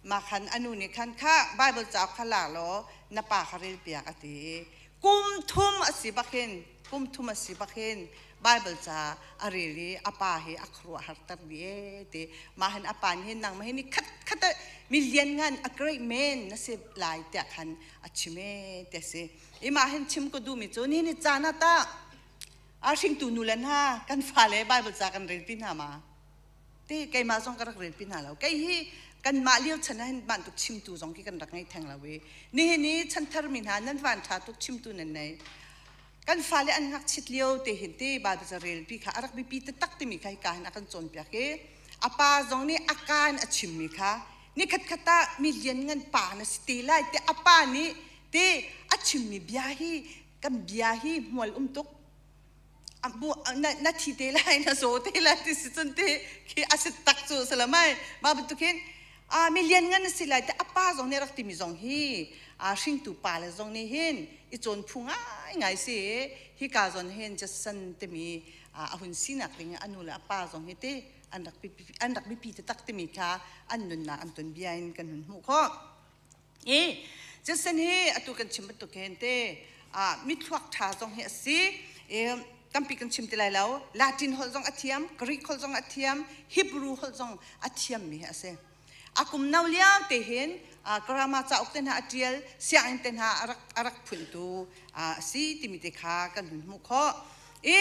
mah khan a nu nih khan kha Bible cauk kha lak law na pa kha relpiak a ti i kum thum a si bak hin kum thum a si bak hin Bible ca a rel i a pa hi a khuaruahhar ter dih ee ti mah hin a pa nih hin nangmah hi ni khat khat ah mi lianngan a great man na si lai tiah khan a chim ee ti a si i mah hin chim ka duhmi cu nihin ni caan ah tah a hringtu nu le hna kan fale Bible ca kan relpi hna ma te keimah zong ka rak relpi hna lo kei hi kanmah lio chan ah hin bantuk chimtu zong khi kan rak ngei theng lo i nihin i chanthar mi hna nan van ṭha tuk chimtu nan nei Kan fale an ngakchit lio te hin te Bible ca relpi kha a rak biapi taktak timi kha hika hin a kan cawnpiak i a pa zong nih a kaan a chimmi kha nikhat khat ah mi lianngan pa na si te lai te a pa nih te a chimmi bia hi kan bia hi hmual um tuk na, na thi te lai na zaw te lai ti si cun te khi a si tak cu salamai ma bantuk hin a mi lianngan na si lai te a pa zong nih rak timi zong hi a hringtu pa le zong nih hin i cawn phu ngaingai si hika zawn hin Jason timi a hun sinak ding a nu le a pa zong hi te an rak an rak biapi taktak timi kha an nunnak an ton bia in kan hun hmuh khawh. I Jason hi atu kan chim bantuk hin te mithluak ṭha zong hi a si. I tampi kan chim ti lai lo. Latin holh zong a thiam, Greek holh zong a thiam, Hebrew holh zong a thiammi hi a si. A kum no lio te hin grammar cauk te hna a ṭial, sianginn te hna a rak a rak phuntu a si timi te kha kan hun hmuh khawh. I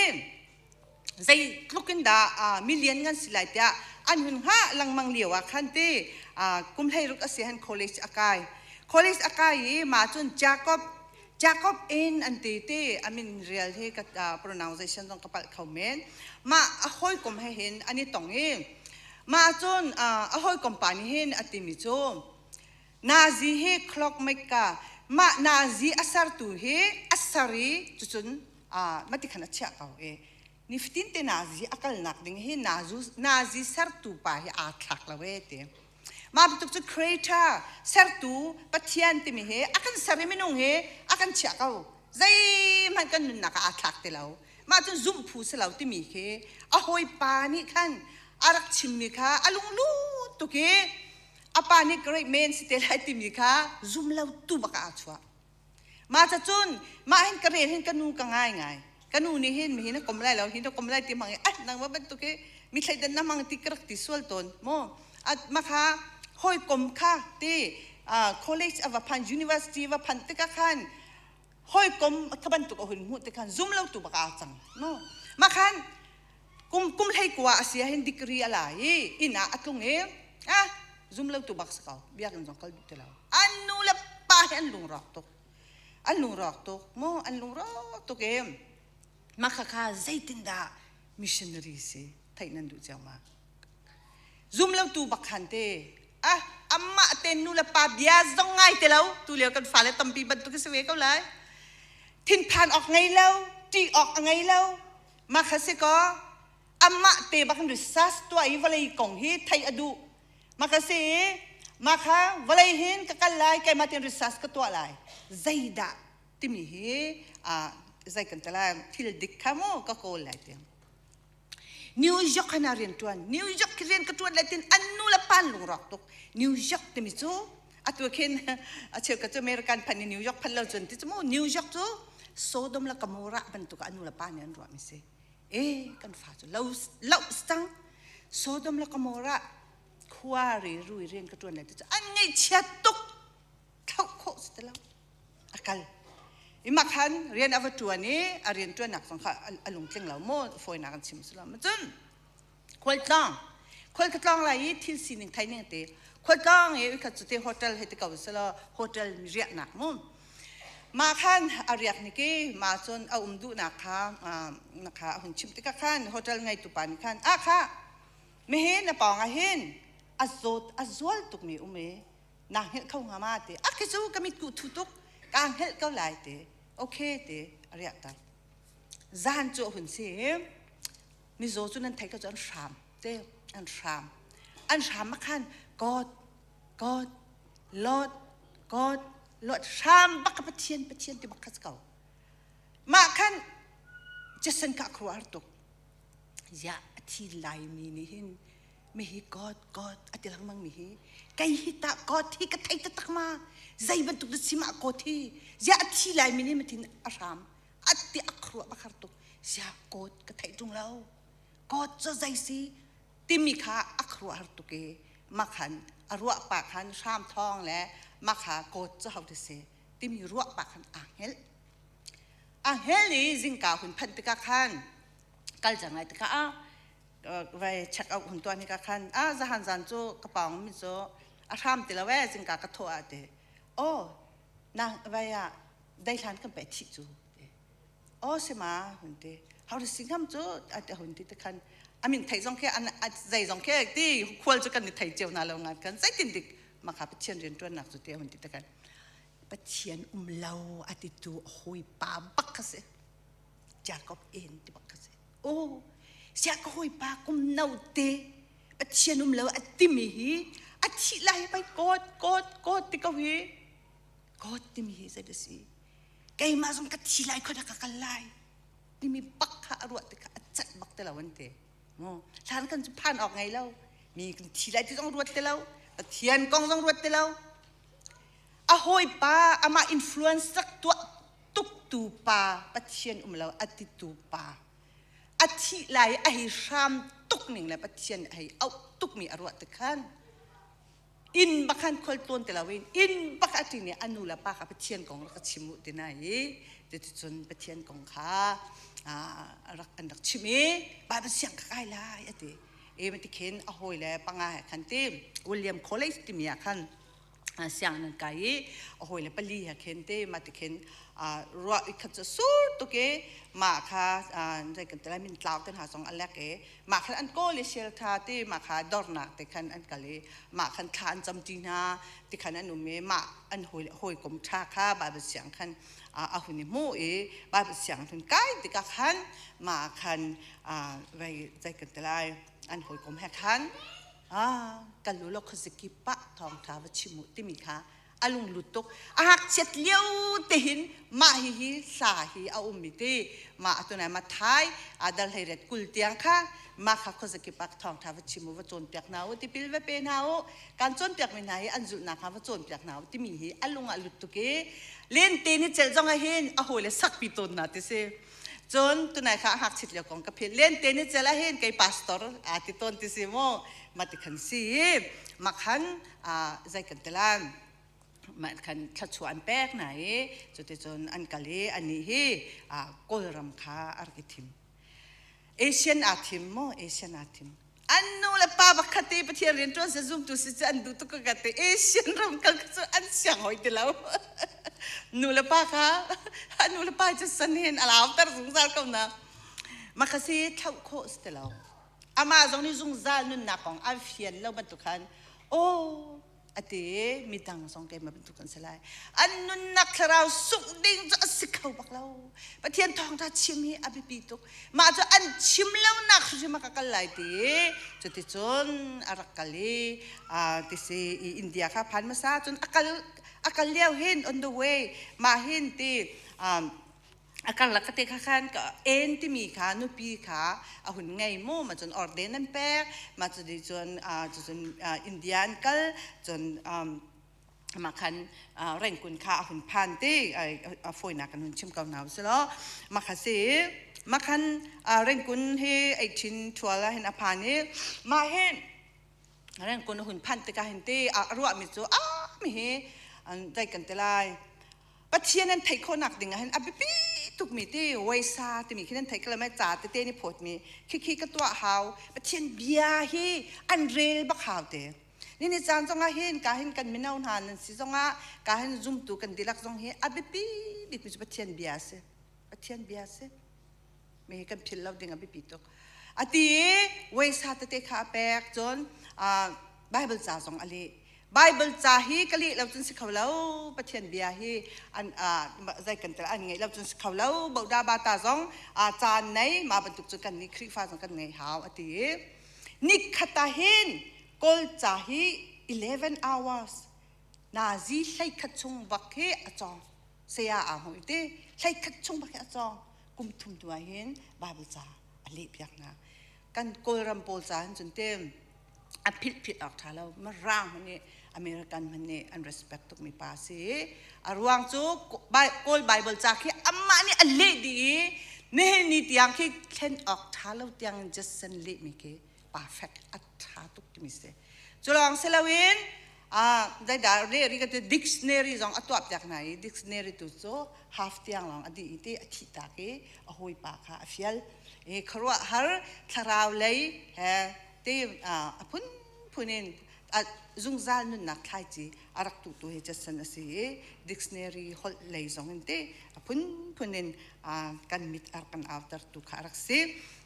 zeitluk in dah million ngan si lai tiah an hun hngah lengmang lio ah khan ti kum 16 a si han college a kai. College a kai i mah cun Jacob Jacob in an ti ti amin real hi ka pronunciation zong ka palh kho men. Mah a hawikom he hin an i tong i mah cun a hawikom pa nih hin a timi cu Nazi hi clockmaker mah Nazi a sertu hi a ser i cucun mati khan a chiah ko i nifatin te Nazi a kalnak ding hi Nazi sertu pa hi aa thlak lo e ti. Mah bantuk cu creator sertu Pathian timi hi a kan ser i minung hi a kan chiah ko. Zeihmanh kan nunnak ah aa thlak ti lo. Mah cun zumh phu si lo timi khi a hawipa nih khan a rak chimmi kha a lunglut tuk i a pa nih great man si te lai timi kha zum lo tu bak ah aa chuah. Mah ca cun mah hin ka rel hin ka nu ka ngai ngai. Ka nu nih hin mihin a kom lai lo hin a kom lai ti mang i ah nangmah bantuk hi mi thleidan na mang ti ka rak ti sual tawn mu. At ma kha hawikom kha ti college a va phan university va phan tikah khan hawikom kha bantuk a hun hmuh ti khan zum lo tu bak aa cang no. Mah khan kum kum hlei kua a si ah hin degree a la i inn ah a tlung i ah zum lo tu bak si ko biakinn zong kal duh ti lo an nu le pa hi an lungrawk tuk an lungrawk tuk mu an lungrawk tuk i mah khakha zeitindah missionary si theih nan duh cio ma zum lo tu bak khan te ah amah te nu le pa bia zong ngai ti lo tu lio kan fale tampi bantuk si ve ko lai thinphan awk ngei lo ṭih awk a ngei lo Mah kha si kaw amah te bak in research tuah i vawlei kong hi theih a duh. Mah kha si i mah kha vawlei hin ka kal lai keimah tein research ka tuah lai. Zeidah timi hi zei kan ti lai thil dik kha mu ka kawl lai ti. New York han ah rian ṭuan. New York khi rian ka ṭuan lai tin an nu le pa an lungrawk tuk. New York timi cu atu khin a cheukhat cu American phan i New York phan lo cun ti cu mu New York cu Sodom le Gomorrah bantuk ah nu le pa nih an ruahmi si e kan fa cu lo lo cang Sodom le Gomorrah khua re rui rian ka ṭuan lai ti cu an ngaihchia tuk thlauh khawh si ti lo a kal i mah khan rian a va ṭuan i a rian ṭuannak zong kha a lungtling lo maw fawinak an chim si lo ma cun khualtlawng khual ka tlawng lai i thil sining thei ning te khualtlawng i khat cu te hotel hei ti ko selaw hotel mi riahnak mu mah khan a riak ni ki ma cun a um duhnak kha na kha a hun chim tikah khan hotel ngeitu pa nih khan a kha mihin na pawng ah hin a zawt a zual tuk mi um i naa hngelh kho hnga ma ti a khi cu ka mit ku thu tuk kaa hngelh ko lai ti okay ti a riah ter zan cu a hun si mizaw cu nan theih ko cu an hram te an hram an hram ah khan God God. Lord God, Lord hram bak ka Pathian, Pathian ti bak kha si ko. Mah khan Jason ka khuar tuk. Ya a thi lai mi nih hin mi hi God, God a ti lengmang mi hi kei hi ta God hi ka thei taktak ma zei bantuk na si ma God hi zia a thi lai mi nih matin a hram a ti a khuruah bakhar tuk zia God ka thei tung lo God cu zei si timi kha a khuaruahhar tuk i makhan a ruah pah khan hram thawng le makha kawt cu ho si timi ruah pah khan aa hngelh a hngelh i zingka hun phanh tikah khan kal cang lai tikah ah vai check out hun tuah hika khan ah zahan zan cu ka pawng mi cu a hram ti lo e zingka ka thawh ah ti oh na vai ah daihlan kan pe thih cu aw si ma hun ti how to sing ham cu a hun ti te khan amin thei zong khi an zei zong khi ti khual cu kan ni thei cio na lo ngan kan zeitin dik makha Pathian rian tuan nak cu ti hun ti te khan Pathian um lo ati tu hoi pa bak kha si Jacob en ti bak kha si o sia ka hoi pa kum no te Pathian um lo ati mi hi a thi lai pai kot kot kot ti ko hi kot ti mi hi zei da si Keimah zong ka thi lai khuadak ka kal lai timi bak kha a ruah tikah a cat bak te lo an ti. Hlan kan cu phan awk ngei lo. Mi kan thi lai ti zong ruat ti lo. Pathian kong zong ruat ti lo. A hawipa amah influence rak tuah tuk tu pa Pathian um lo a ti tu pa a thih lai a hei hram tuk ning le Pathian a hei auh tuk mi a ruah tik khan Inn bak khan khual tlawn ti loin inn bak a ṭin i a nu le pa kha Pathian kong rak ka chim u ti na i cuticun Pathian kong kha rak an rak chim i Bible siang ka kai lai a ti. I ti khin a hawi le panga he khan ti William College timi ah khan siang nan kai i a hawi le pali he khin ti ma ti khin ruah i khat cu sur tuk i mah kha zei kan ti lai min tlau te hna zong a lek i mah khan an kawl i shelter ti mah kha dornak te khan an kal i mah khan thla an camṭi hna ti khan an um i mah an hawikom ṭha kha Bible siang khan a hun i hmuh i Bible siang hun kai tikah khan mah khan vei zei kan ti lai an hawikom he khan kal u law khuaziki pah thawngṭha va chim u timi kha a lunglut tuk a ngakchiat lio te hin mah hi hi hla hi a um mi ti mah atunai ma thai adal hlei ret kul tiang kha ma kha khuazakip ah thawngtha va chim u va cawnpiak hna u tipil va pe hna u kan cawnpiak mi hna hi an zulhnak kha va cawnpiak hna u timi hi a lung ah lut tuk i lente ni cel zong ah hin a hawi le sakpi tawn na ti si cun tunai kha a ngakchit lio kong ka philh lente ni cel ah hin kei pastor a ti tawn ti si mu ma ti khan si ma khan zei kan ti lan mah khan thluachuah an pek hna i cuticun an kal i anih hi Kawlram kha a rak i thim. Asian aa thim maw? Asian aa thim. An nu le pa pakhat i Pathian rian ṭuan se zumtu si cu an duh tuk ka ti. Asian ram kal cu an siang hoi ti lo. Nu le pa kha nu le pa cu san hin a lauter zungzal ko na. Makasi thlauh khawh si ti lo. Amah zong nih zungzal nunnak kong a fian lo bantuk khan aw a ti i midang zong keimah bantuk kan si lai. An nunnak thlarau sungh ding cu a si kho bak lo. Pathian thawngṭha chim hi a biapi tuk. Mah cu an chim lonak hrimhrim ah ka kal lai ti i cuticun a rak kal i tisi i India kha phan hmasa cun a kal a kal lio hin on the way mah hin ti a karlak ka te kha khan ka en timi kha nupi kha a hun ngei mu ma cun orden an pek ma cu di cun cun India an kal cun mah khan rengkun kha a hun phan ti a fawinak kan hun chim ko hna si lo mah kha si mah khan rengkun hi 1812 ah hin a phan i mah hin rengkun a hun phanh tikah hin ti a ruahmi cu a mi hi zei kan ti lai Pathian an theih khawhnak ding ah hin a biapi tukmi ti waisa timi khi nan theih ko lai ca tete nih phawtmi khikhi ka tuah hau Pathian bia hi an rel bak hau te nini caan zongah hin ka hin kan mino hna nan si zongah ka hin zumtu kan dihlak zong hi a biapi bikmi cu Pathian bia a si Pathian bia a si mi kan philh lo ding a biapi tuk a ti i waisa tete kha a pek cun Bible ca zong a leh Bible ca hi ka leh lo cun si kho lo Pathian bia hi an zei kan tel an ngeih lo cun si kho lo boda bata zong caan nei ma bantuk cu kan nih Khrihfa zong kan ngei hau a ti i nikhat ah hin Kawl ca hi 11 hours. Nazi hlei khat chung bak hi a cawng. Saya aa hmu te hlei khat chung bak hi a cawng. Kum thum tu ah hin Bible ca a leh piak hna. Kan Kawlram pawl ca hin cun te a philh philh awk ṭha lo. Mirang hmanh nih American hmanh nih an respect tukmi pa a si. A ruang cu Kawl Bible ca khi amah nih a leh dih i nihin ni tiang khi thlen awk ṭha lo tiang in Judson lehmi khi perfect a ṭha tuk timi si. Cu lawng si loin zeidah re ri ka ti dictionary zong a tuah piak hna i dictionary tu cu half tiang lawng a dih i ti a thih tak i a hawipa kha a fial. I khuaruahhar thlarau lei he ti a phunphun in zungzal nunnak thlaici a rak tuhtu hi Judson a si i dictionary holh lei zong in ti a phunphun in kan mit a rak kan autertu kha a rak si.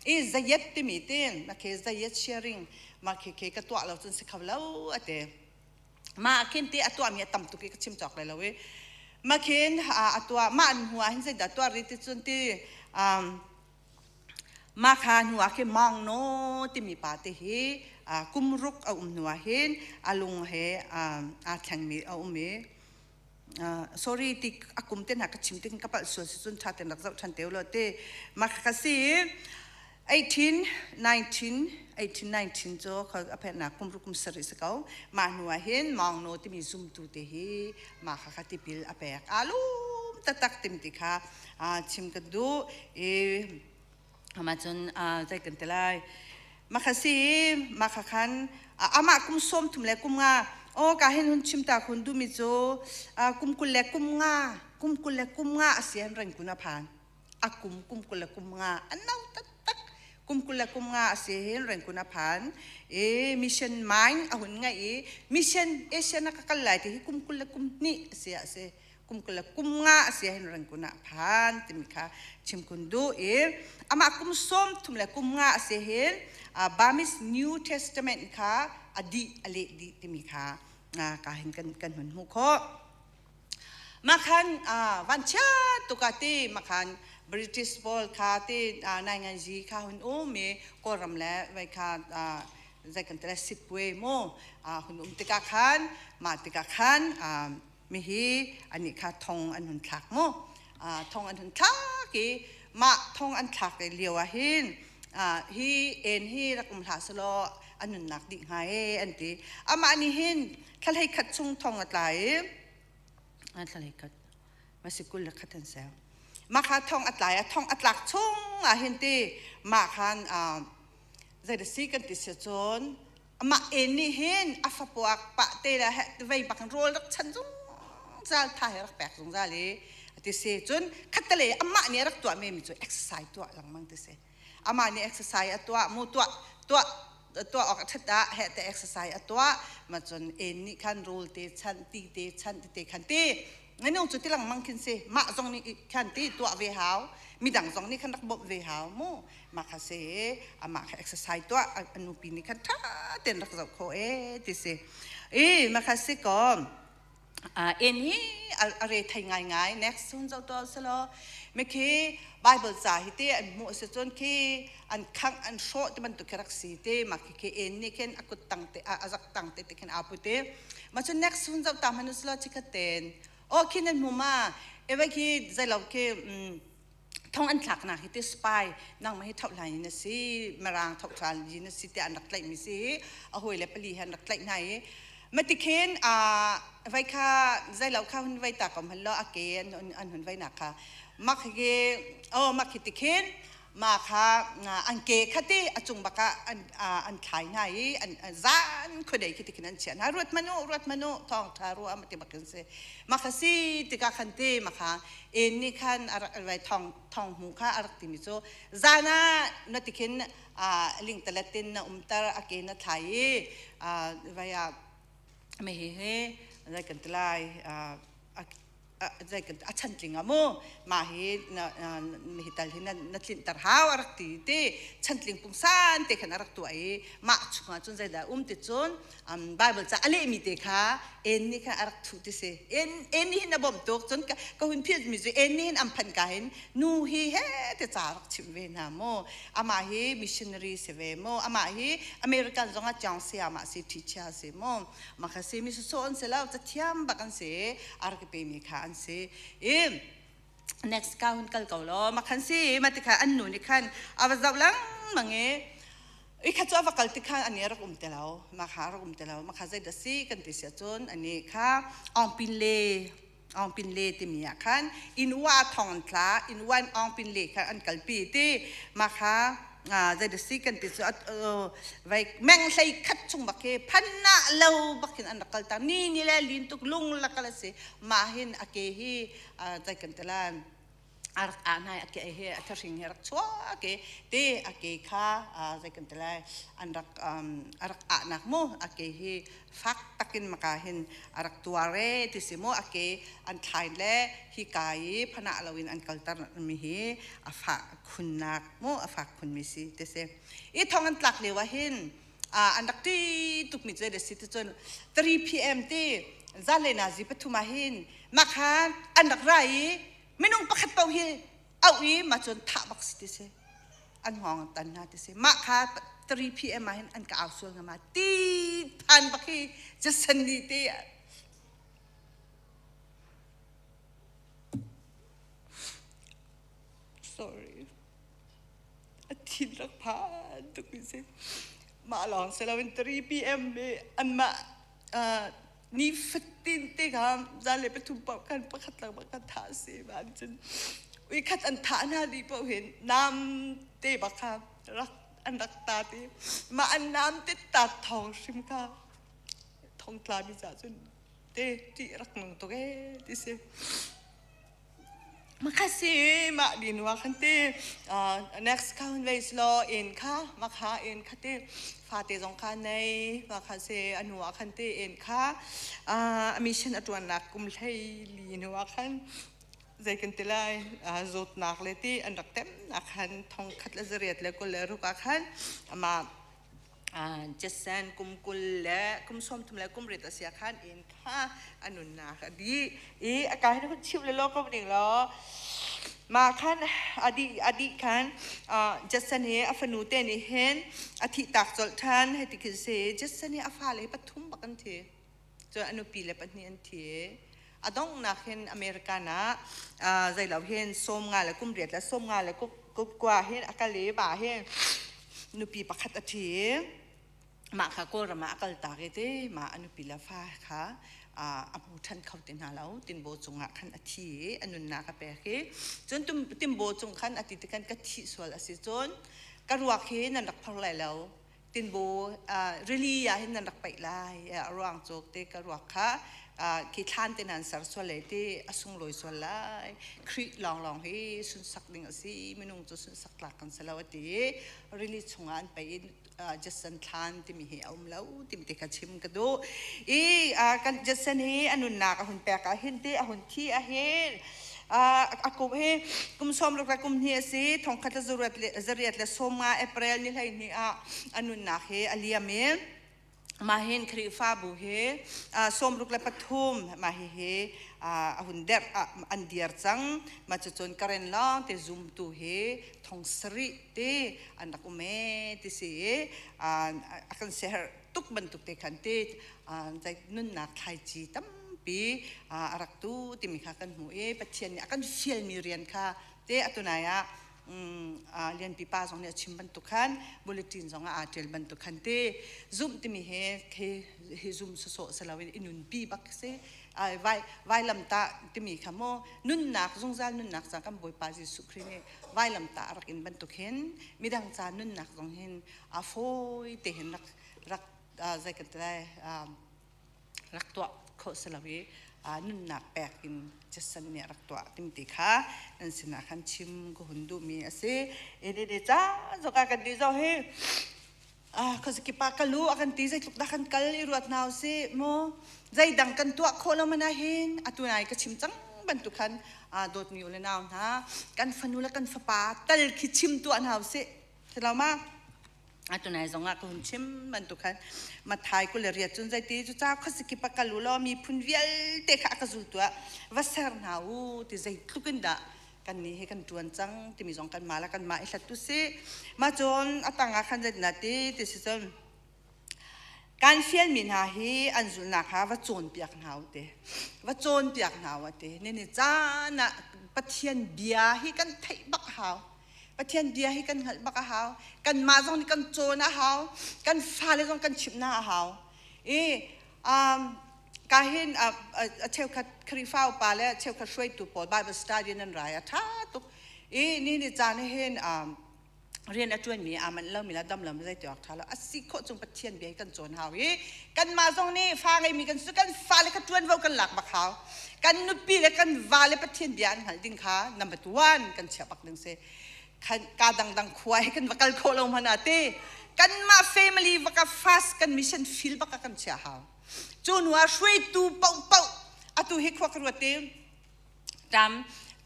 I zayat timi ti na ke zayat sharing mah khi khi ka tuah lo cun si kho lo a ti. Mah khin ti a tuahmi a tam tuk i ka chim cawk lai lo i mah khin a tuah mah hnu ah hin zeidah tuah rih ti cun ti mah kha hnu ah khin Mong No timi pa te hi kum ruk a um hnu ah hin a lung he aa thlengmi a um i sorry ti a kum te hna ka chim tik ka palh sual si cun ṭha tein rak zoh ṭhan te u law ti mah kha si 18 19 18 19 cu a phetnak kum ruk kum sarih si ko. Mah hnu ah hin Mawng No timi zumtu te hi mah kha kha tipil a pek. Aa lum taktak tim ti kha chim ka duh i mah cun zei kan ti lai. Mah kha si mah kha khan amah kum sawm thum le kum nga aw ka hin hun chim ta khun duhmi cu kum 20 le kum nga kum 20 le kum nga a si an reng kun a phan. A kum kum 20 le kum nga a no taktak. Kum 20 le kum nga a si hin Rangoon a phan i mission mine a hun ngaih i mission Asian ah ka kal lai ti hi kum 20 le kum hnih a si ah si kum 20 le kum nga a si hin Rangoon ah phan timi kha chim kun duh i amah kum sawm thum le kum nga a si hin Burmese New Testament kha a dih a leh dih timi kha ka hin kan kan hun hmuh khawh. Makhan vanchia tuk ah ti makhan British pawl kha ti nainganzi kha hun um i Kawlram le vai kha zei kan ti lai sitpue mu hun um tikah khan mah tikah khan mihi anih kha thong an hun thlak mu thong an hun thlak i mah thong an thlak lio ah hin hi en hi rak um hlah selaw a nunnak dih hnga e an ti amah nih hin thla hlei khat chung thong a tla i thla hlei khat masi kul le khat an ser mah kha thong a tlai a thong a tlak chung ah hin ti mah khan zei da si kan ti si cun amah en nih hin a fapuak pah te la vei bak rawl rak chan zungzal tha he rak pek zungzal i ti si cun khattale amah nih a rak tuah mi cu exercise tuah lengmang ti si amah nih exercise a tuah mu tuah tuah tuah awk a ṭhat ah heh te exercise a tuah ma cun en nih khan rawl te chan ti te chan ti te khan ti nganung cu ti lengmang khin si mah zong nih khan ti tuah ve hau midang zong nih khan rak bawmh ve hau mu mah kha si amah kha exercise tuah a nupi nih khan ṭha tein rak zoh khawh e ti si i mah kha si ko En hi a re thei ngaingai. Next hun zoh tuah usalaw mikhi Bible ca hi te an hmuh si cun khi an khangh an hrawh ti bantuk khi rak si te mah khi khi en nih khin a kut tang te a zak tang te te khin aa put i mah cun next hun zoh ta hmanh usalaw chikhat ten oh khi nan hmu ma ewai khi zeilo khi thong an thlaknak hi te spy nangmah hi thohlan in a si mirang thohlan in a si tiah an rak tlaihmi si a hawi le pali he an rak tlaih hna i matikhin a vai kha zeilo kha hun vai ta kom hal lo a ke an hun vai nak kha mak hi oh mak hi tikhin ma kha an ke kha ti a cung bak ah an an thlai hna i an zan khuadei khi tikhin an chiah hna ruat manu ruat manu thawng tha ru ama ti bakin si makha si tikah khan ti makha en nih khan a rak vai thong thong hmu kha a rak timi cu zan ah na tikhin lingtalet in na umter a ke na thlai i vai ah me hi he zai kan ti lai. A chantling ah mu mah hi hi tal hi na tlinhter hau a rak ti ti chantling pungsan te khan a rak tuah i mah chungah cun zeidah um ti cun Bible ca a lehmi te kha en nih khan a rak thuh ti si. En en nih hin a bawmh tuk. Cun ka hun philh mi cu en nih hin an phanh ka hin nu hi he te ca rak chimh ve hna mu. Amah hi missionary si ve mu. Amah hi American zong ah Chiang Sia mah si teacher si mu. Mah kha si mi sawsawh an si lo, cathiam bak an si, a rak i pemi kha an si. I next ka hun kal ko law ma khan si ma ti kha an nu nih khan a va zoh lengmang i i kha cu a va kal ti khan ani a rak um te lo, ma kha a rak um te lo. Ma kha zeidah si kan ti si ahcun ani kha Aungpin le Aungpin le timi ah khan Inwa thong an tla, Inwa in Aungpin le kha an kalpi ti. Ma kha zeidah si kan ti cu vai meng hlei khat chung bak khi phan nah lo bak hin an rak kal ta. Ni ni le lin tuk lung lakal a si. Mah hin a ke hi zei kan ti lai, a rak ah nai, a ke hi a thahring hi a rak chuak i ti a ke kha zei kan ti lai, an rak a rak ahnak mu a ke hi fak takin maka hin a rak tuar e ti si mu. A ke an thlain le hi ka i phanah loin an kalter mi hi a fah khunnak mu, a fak khun mi si ti si. I thong an tlak lio ah hin an rak ṭi tuk mi cu da si ti cun 3 p.m. ti zan le nazi 3 ah hin makhan an rak ra i minung pakhat paoh hi auh i mah cun thah bak si ti si, an hngawng an tan hna ti si. Mah kha 3 p.m. ah hin an ka au sual hnga ma ti phan bak hi Jason nih te. Sorry, a thin rak phan tuk mi si. Mah lawng si loin 3 p.m. i anmah ni fatin te kha zan le 3 paoh kan pakhat lengmang kan thah si. Van cun ui khat an thah hna dih paoh hin nam te bak kha rak an rak ta ti. Mah an nam te tat thawng hrim kha thongtla mi ca cun te ṭih rak nung tuk ee ti si. Makasi mah dinwa khan ti next kha hun vei slo in kha makha in kha ti fate zong kha nei makha se anu ah khan ti in kha a mission a tuannak kum hlei li nu ah khan zei kan ti lai, zawtnak le ti an rak tem nak khan 1926 ah khan ama Jason kum 20 le kum 30 le kum riat a sia khan in kha a nunnak a dih i a kai na hun chimh le law ko ning law. Ma khan a dih khan Jason hi a fanu te nih hin a thih tak colh ṭhan hei ti khin si. Jason hi a fale pathum bak an thi, cun a nupi le pahnih an thi. A donghnak hin American ah zeilo hin 50 le kum riat le 50 le kum kua hin a kal i ba hin nupi pakhat a ṭhi i mah kha Kawlram ah a kaltak i ti mah a nupi le fa kha a hmu ṭhan kho ti hna lo. Tinbaw cungah khan a thi i a nunnak a pek i cun tinbaw cung khan a ti ti khan ka thih sual a si cun ka ruak hi nan rak phor lai lo, tinbaw rili ah hin nan rak paih lai. A ruang cu te ka ruak kha khi thlan te nan ser sual lai ti a sunglawi sual lai. Khrih lawnglawng hi sunsak ding a si, minung cu sunsak tlak kan si lo a ti i rili chungah an paih i Jason thlan timi hi a um lo timi te kha chim ka duh. I kan Jason hi a nunnak a hun pek ah hin ti a hun thi ah hin a kum hi kum 60 le kum hnih a si. 1950 April ni 12 ah a nunnak hi a liam i mah hin Khrihfabu hi 63 mah hihi a hun derh an dir cang. Mah cucun Karen lawng te zumtu hi 7000 te an rak um ee ti si i a kan siaherh tuk bantuk te khan ti nunnak thlaici tampi a rak tu timi kha kan hmu i Pathian nih a kan fialmi rian kha te atunai ah Lianpi pa zong nih a chim bantuk khan bulletin zong ah aa ṭial bantuk khan te zumh timi he hi zum sawsawh si loin i nunpi bak si. Vailamtah timi kha mu nunnak, zungzal nunnak ca kan Bawipa Jesuh Khrih nih vailamtah a rak in bantuk hin midang ca nunnak zong hin a fawi te hin rak rak zei kan ti lai, rak tuah khawh si lo i nunnak pek in Jason nih a rak tuah tim ti kha nan sinah khan chim ka hun duhmi a si. Ini ca zoka kan ti zo hi khuazakip ah ka lu a kan ti, zeitluk dah kan kal i ruat hna usih mu. Zeidang kan tuah khawh lo man ah hin atu nai ka chim cang. bantuk khan dawtmi u le nau hna kan fanu le kan fapa tal khi chim tuah hna usih. Si lo ma? Atunai zong ah ka hun chim bantuk khan Mathai 28 cun zeiti cu ca khuazakip ah kal u law miphun vialte kha a ka zul tuah va ser hna u ti zeitluk in dah kan nih hi kan ṭuan cang timi zong kan mah le kan mah i hlat tu si. Mah cun a tang ah khan zeitindah ti ti si cun kan fialmi hna hi an zulhnak kha va cawnpiak hna u ti. Va cawnpiak hna u ti. Nini caan ah Pathian bia hi kan theih bak hau. Pathian bia hi kan hngalh bak a hau. Kanmah zong nih kan cawn a hau. Kan fale zong kan chimh hna a hau. I um, ka hin a cheukhat Khrihfa upa le cheukhat hruaitu pawl Bible study nan rai a ṭha tuk. I ni ni caan hin um, rian a ṭuanmi aa manh lomi le dam lomi zei ti awk ṭha lo. A si khawh chung Pathian bia hi kan cawn hau i kanmah zong nih fa ngeimi kan si kan fale kha ṭuanvo kan lak bak hau. Kan nupi le kan va le Pathian bia an hngalh ding kha number one kan chiah bak ding si. Ka dangdang khua hi kan va kal khawh lo hmanh ah ti kanmah family va ka fast kan mission field bak ah kan chiah hau. Cu hnu ah hruaitu paohpaoh atu hi khua ka ruat ti tam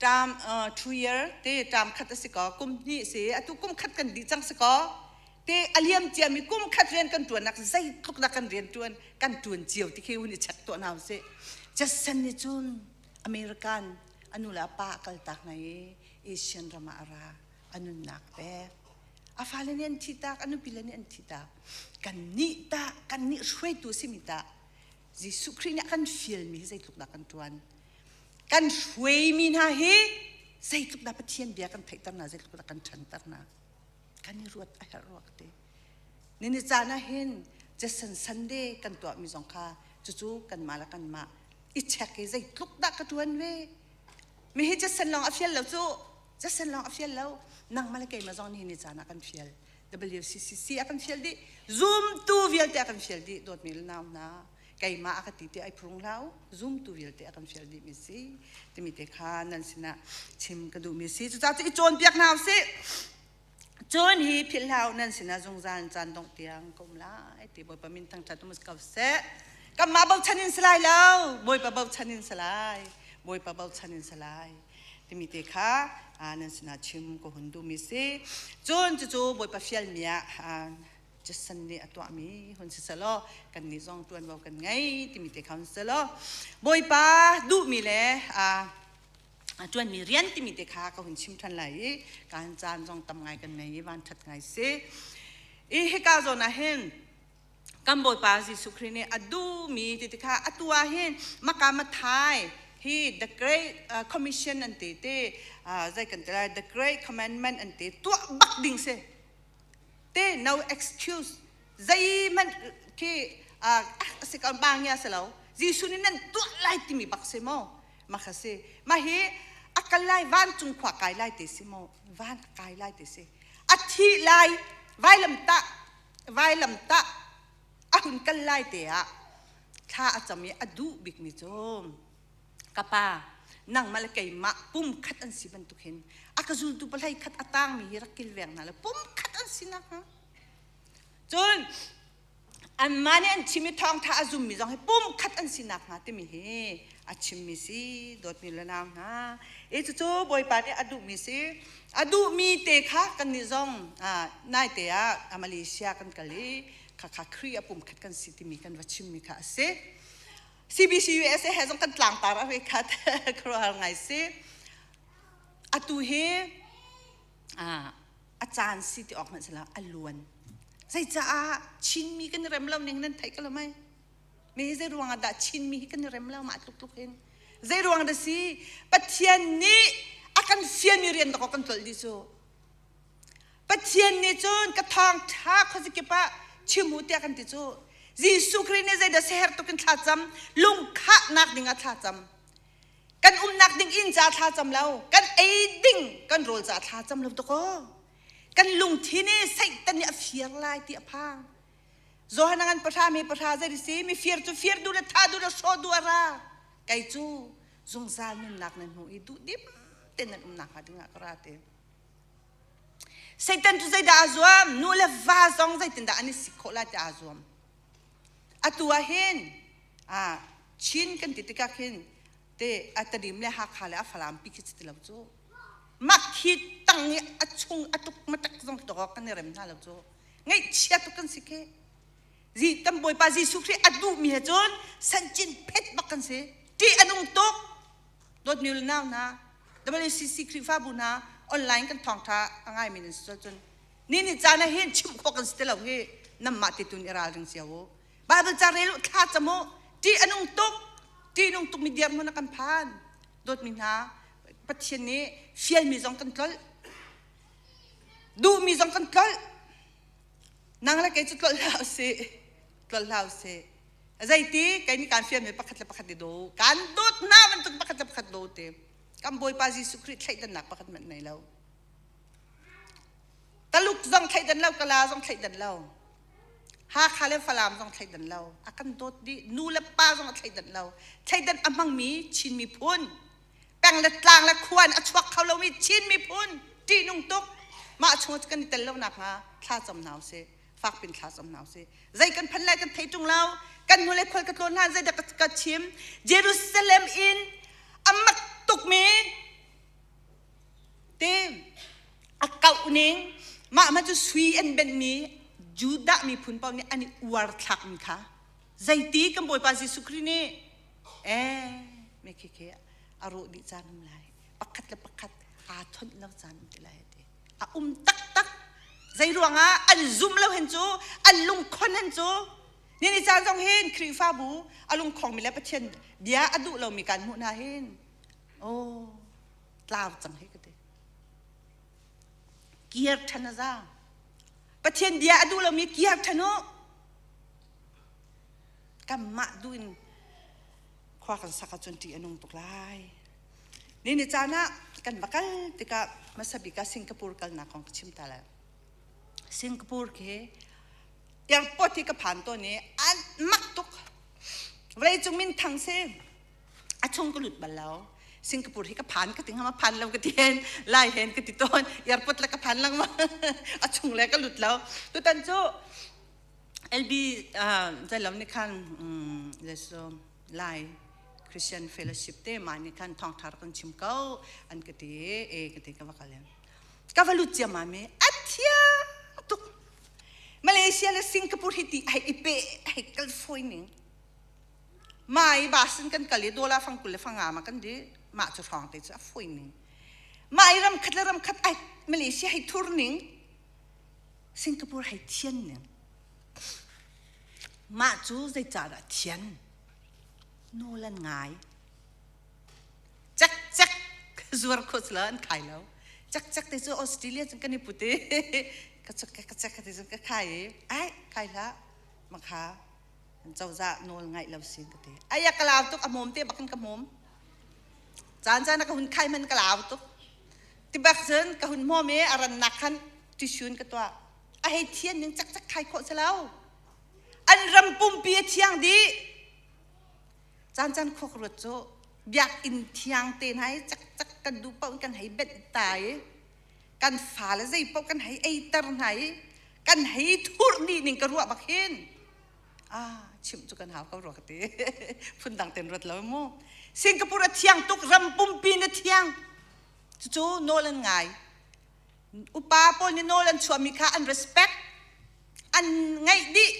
tam 2 year te tam khat a si ko kum hnih si atu kum khat kan dih cang si ko te a liam ciami kum khat rian kan tuannak zeitluk dah kan rian tuan kan tuan cio ti khi hun i check tuah hna usih. Jason nih cun American anu le a pa a kaltak hna i Asian ram ah a ra a nunnak pek a fale nih an thi tak a nupi le nih an thi tak. Kan nih tah kan nih hruaitu simi tah Jesuh Khrih nih a kan fialmi hi zeitluk dah kan ṭuan? Kan hruaimi hna hi zeitluk dah Pathian bia kan theihter hna, zeitluk dah kan ṭhanter hna? Kan i ruat a herh rua ka ti. Nini caan ah hin Jason Sunday kan tuahmi zong kha cucu kanmah le kanmah i check i zeitluk dah ka ṭuan ve? Mi hi Jason lawng a fial lo cu. Jason lawng a fial lo. Nangmah le keimah zong nihin ni caan ah kan fial. WCCC a kan fial dih zumtu vialte a kan fial dih. Dawtmi le nau hna, keimah a ka ti ti ai phurung hlah u. Zumtu vialte a kan fial dih mi si timi te kha nan sinah chim ka duh mi si. Cucaah cu i cawnpiak hna usih. Cun hi philh hlah u, nan sinah zungzal caan dongh tiang ka um lai ti. Bawipa min thangṭhat um ko seh. Kanmah bochan in si lai lo, Bawipa bochan in si lai, Bawipa bochan in si lai timi te kha nan sinah chim ka hun duhmi si. Cun cucu Bawipa fialmi ah Jason nih a tuahmi hun si selaw kannih zong ṭuanvo kan ngei timi te kha hun si selaw Bawipa duhmi le ṭuanmi rian timi te kha ka hun chim ṭhan lai i kan caan zong tam ngai kan ngei i van ṭhat ngai si. I hika zawn ah hin kan Bawipa Jesuh Khrih nih a duhmi ti ti kha atu ah hin maka Mathai hi the great commission an ti ti zei kan ti lai, the great commandment an ti, tuah bak ding si te, no excuse, zeihmanh khi si kan ba ngia si lo. Jesuh nih nan tuah lai timi bak si maw maka si mah hi a kal lai vancung khua kai lai te si maw van kai lai te si a thi lai vailam tah vailam tah a hun kal lai te ah thla a cam i a duh bikmi cu ka pa nangmah le keimah pum khat an si bantuk hin a ka zultu pahlei khat a tangmi hi rak kilveng hna le pum khat an si nakhnga, cun anmah nih an chim i thawngtha a zummi zong hi pum khat an si nakhnga timi hi a chimmi si. Dawtmi le nau hna, i cucu Bawipa nih a duhmi si. A duhmi te kha kannih zong naite ah Malaysia kan kal i khakha Khrih a pum khat kan si timi kan va chimmi kha a si. CBC USA he zong kan tlangtar a khat khuaruahhar ngai si. Atu hi a caan si ti awk hmanh si lo, a luan. Zeicaah Chinmi kan i rem lo ning nan theih ko lo mei? Mi zei ruang ah dah Chinmi hi kan i rem lo mah tluk tluk hin? Zei ruang dah si? Pathian nih a kan fialmi rian dawk kan tlolh dih cu. Pathian nih cun ka thawng ṭha khuazakip ah chim u tiah kan ti cu. Jesuh Khrih nih zeidah seher tuk in thlacam, lungkhahnak ding ah thlacam. Kan umnak ding inn ca thlacam lo, kan ei ding kan rawl ca thlacam lo tuk aw. Kan lungthin i Satan nih a fir lai ti a phang. Johan ngan pahra mi pahra zei si mi fir cu fir du le tha du le hraw du a ra. Kei cu zungzal nunnak nan hmu i duh dim te nan umnak hnga dingah ka ra te. Satan cu zeidah aa zuam? Nu le va zong zeitindah an i sik khawh lai ti aa zuam. Atu ah hin Chin kan ti tikah khin Te a Tedim le Hakha le a Falam pi khi si ti lo cu. Mak khi tang i a chung a tuk matak zong to kan i rem hna lo cu. Ngaihchia tuk kan si khi. Zi kan Bawipa Jesuh Khrih a duhmi he cun sancin phet bak kan si. Ṭih a nung tuk. Dawtmi u le nau hna, WCC Khrihfabu hna online kan thawngṭha a ngaimi nan si cun ni ni caan ah hin chimh khawh kan si ti lo hi nanmah te tun i ralring cio u. Bible ca rel u, thla cam u. Ṭih a nung tuk. Ṭih nung tukmi dirhmun a kan phan. Dawtmi hna, Pathian nih fialmi zong kan tlolh. Duhmi zong kan tlolh. Nang le kei cu tlolh hlah usih. Tlolh hlah usih. Zeiti kei nih kaan fialmi pakhat le pakhat i daw. Kaan dawt hna bantuk pakhat le pakhat daw te. Kan Bawipa Jesuh Khrih thleidannak pakhat hmanh nei lo. Taluk zong thleidan lo, Kala zong thleidan lo. Hakha le Falam zong thleidan lo. A kan dawt dih. Nu le pa zong a thleidan lo. Thleidan a hmangmi Chin miphun. Peng le tlang le khua in a chuak kho lomi Chin miphun ṭihnung tuk. Mah chung kan i tel lo nakhnga thla cam hna usih. Fakpin thla cam hna usih. Zei kan phan lai kan thei ṭung lo. Kan hnu le khual ka tlawn hlan zeidah ka chim. Jerusalem in a mak tukmi te a kauh ning mah ma cu sui an benhmi Judah miphun paoh nih an i uar thlakmi kha zeiti kan Bawipa Jesuh Khrih nih eh me khi khi a rawh dih caan um lai pakhat le pakhat aa thonh lo caan um ti lai ti a um taktak zei ruangah an zum lo hen cu an lungkhon hen cu ni ni caan zong hin Khrihfabu a lungkhongmi le Pathian bia a duh lomi kan hmuh hna hin oh tlau cang hi ka ti kir ṭhan a za Pathian bia a duh lomi kir ṭhan u kanmah duh in khua kan sak ahcun ṭih a nung tuk lai ni ni caan ah kan va kal tikah hmasa bik ah Singapore kalnak kong ka chim ta lai Singapore khi airport hi ka phan tawn i an mak tuk vawleicung min thang si a chung ka lut bal lo Singapore hi ka phan ka ti ngam phan lo ka ti hen lai hen ka ti tawn airport le ka phan lengmang a chung le ka lut lo tutan cu LB zailam nih khan so lai Christian Fellowship te ma nih khan thawngthar kan chim ko an ka ti e ka ti ka va kal ka va lut cia ma mi a thiang tuk Malaysia le Singapore hi ti ai ipe ai kal foi ning Mai bus in kan kal i dawla fang 20 le fanga ma kan di mah cu hrawng te cu a foi ning. Mai ram khat le ram khat ai Malaysia hei thur ning Singapore hei thian ning. Mah cu zeicahdah thian? Nawl an ngai. Cek cek zuar khawh lo an khai lo. Cek cek te cu Australia cun kan i put i ka cek ka cek te cun ka khai i ai khai hlah makha An cozah nawl ngaih lo sin ka ti. Ai ka lau tuk a hmawm te bak in ka hmawm. Caan caan ka hun khai man ka lau tuk. Tibak cun ka hun hmawm i a rannak khan tissue in ka tuah. A hei thian ning cak cak khai khawh si lo. An ram pumpi a thiang dih. Caan caan khuak ruat cu biakinn thiang te hna i cak cak kan duh paoh kan hei benh ta i kan fale zei paoh kan hei eiter hna i kan hei thurh dih ning ka ruah bak hin ah chimh cu kan hau ko rua ka ti phundang ten ruat lo mu Singapore a thiang tuk ram pumpi na thiang cucu nawl an ngai upa pawl nih nawl an chuahmi kha an respect an ngaih dih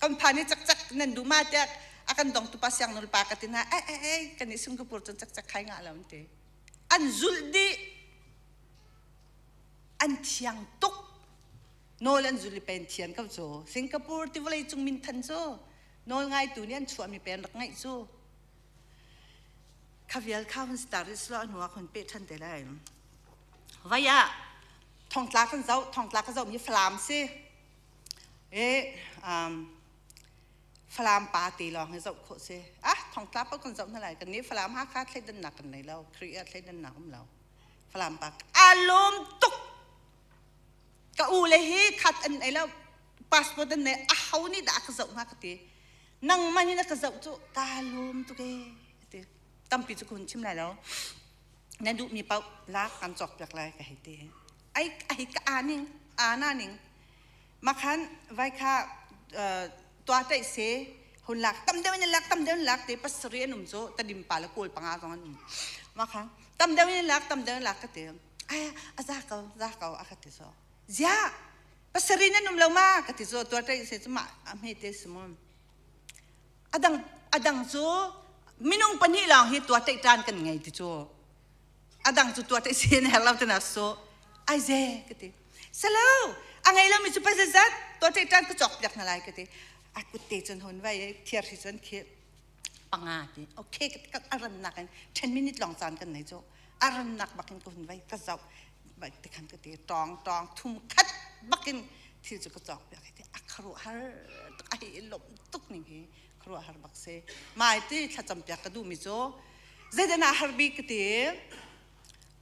kan phan i cakcak nan duh ma tiah a kan dongtu pa siang nul pa ka ti hna ai ai ai kan i Singapore cun cakcak khai ngah lo an ti an zulh dih an thiang tuk nawl an zul i pen thian ko cu Singapore ti vawlei cung minthan cu nawl ngaitu nih an chuahmi pen rak ngaih cu kha vial kha hun star is lo hnu ah hun pe than te lai vai ah thongtla kan zoh thongtla ka zoh mi Falam si e um, Falam pa te lawng hi zoh khawh si ah thongtla pa kan zoh hna lai kan nih Falam Hakha thleidannak kan nei lo Khrih ah thleidannak um lo Falam pa a lawm tuk ka u le hi khat an ei lo passport an nei a ho nih dah a ka zoh hnga ka ti nangmah nih na ka zoh cu ka lawm tuk e ti tampi cu ka hun chim lai lo na duhmi paoh lak kan cawk piak lai ka hei ti ai ai ka a ning a na ning makhan vai kha tua taih se. Hun lak tam deuh in lak tam deuh in lak te pasarih an um cu tadim pa le kawl panga zong an um. Mah kha tam deuh in lak tam deuh in lak ka ti. Ai a za ko za ko a ka ti so. Ziah pasarih nan um lo ma ka ti cu tuar te se cu mah a hme te si mu. Adang adang cu minung pahnih lawng hi tua teih tan kan ngei ti cu. Adang cu tua teih si an her lo tina so ai ze ka ti. Salo a ngei lomi cu pazazat tua teih tan ka cawk piak hna lai ka ti. A kut te cun hun vai thiar hi cun khi panga ti. Okay ka a rannak in 10 minute long caan kan nei cu. A rannak bakin ka hun vai ka zoh vai ti khan ka ti tawng tawng thum khat bakin thil cu ka cawk piak ti a khuaruahhar tuk a hi lawm tuk ning hi khuaruahhar bak si mai ti thlacam piak ka duhmi cu zeidan ah har bik ka ti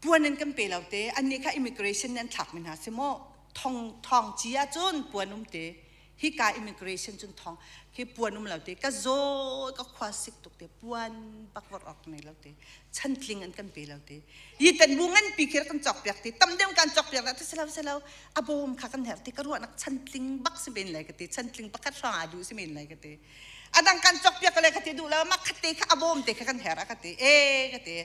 puan in kan pe lo te annih kha immigration nih an thlak mi hna si maw thong thong ci ah cun puan um te hika immigration cun thong khi puan um lo te ka zaw ka khua sik tuk te puan bak vor awk nei lo te chantling an kan pe lo te yi tan bu ngan pi khi kan chok piak ti tam deuh kan chok piak te selo selo a bawm kha kan her ti ka ruahnak chantling bak si men lai ka ti chantling pakhat hrawng a duh si men lai ka ti adang kan chok piak le ka ti duh lo ma khat te kha a bawm te kha kan her a ka ti e ka ti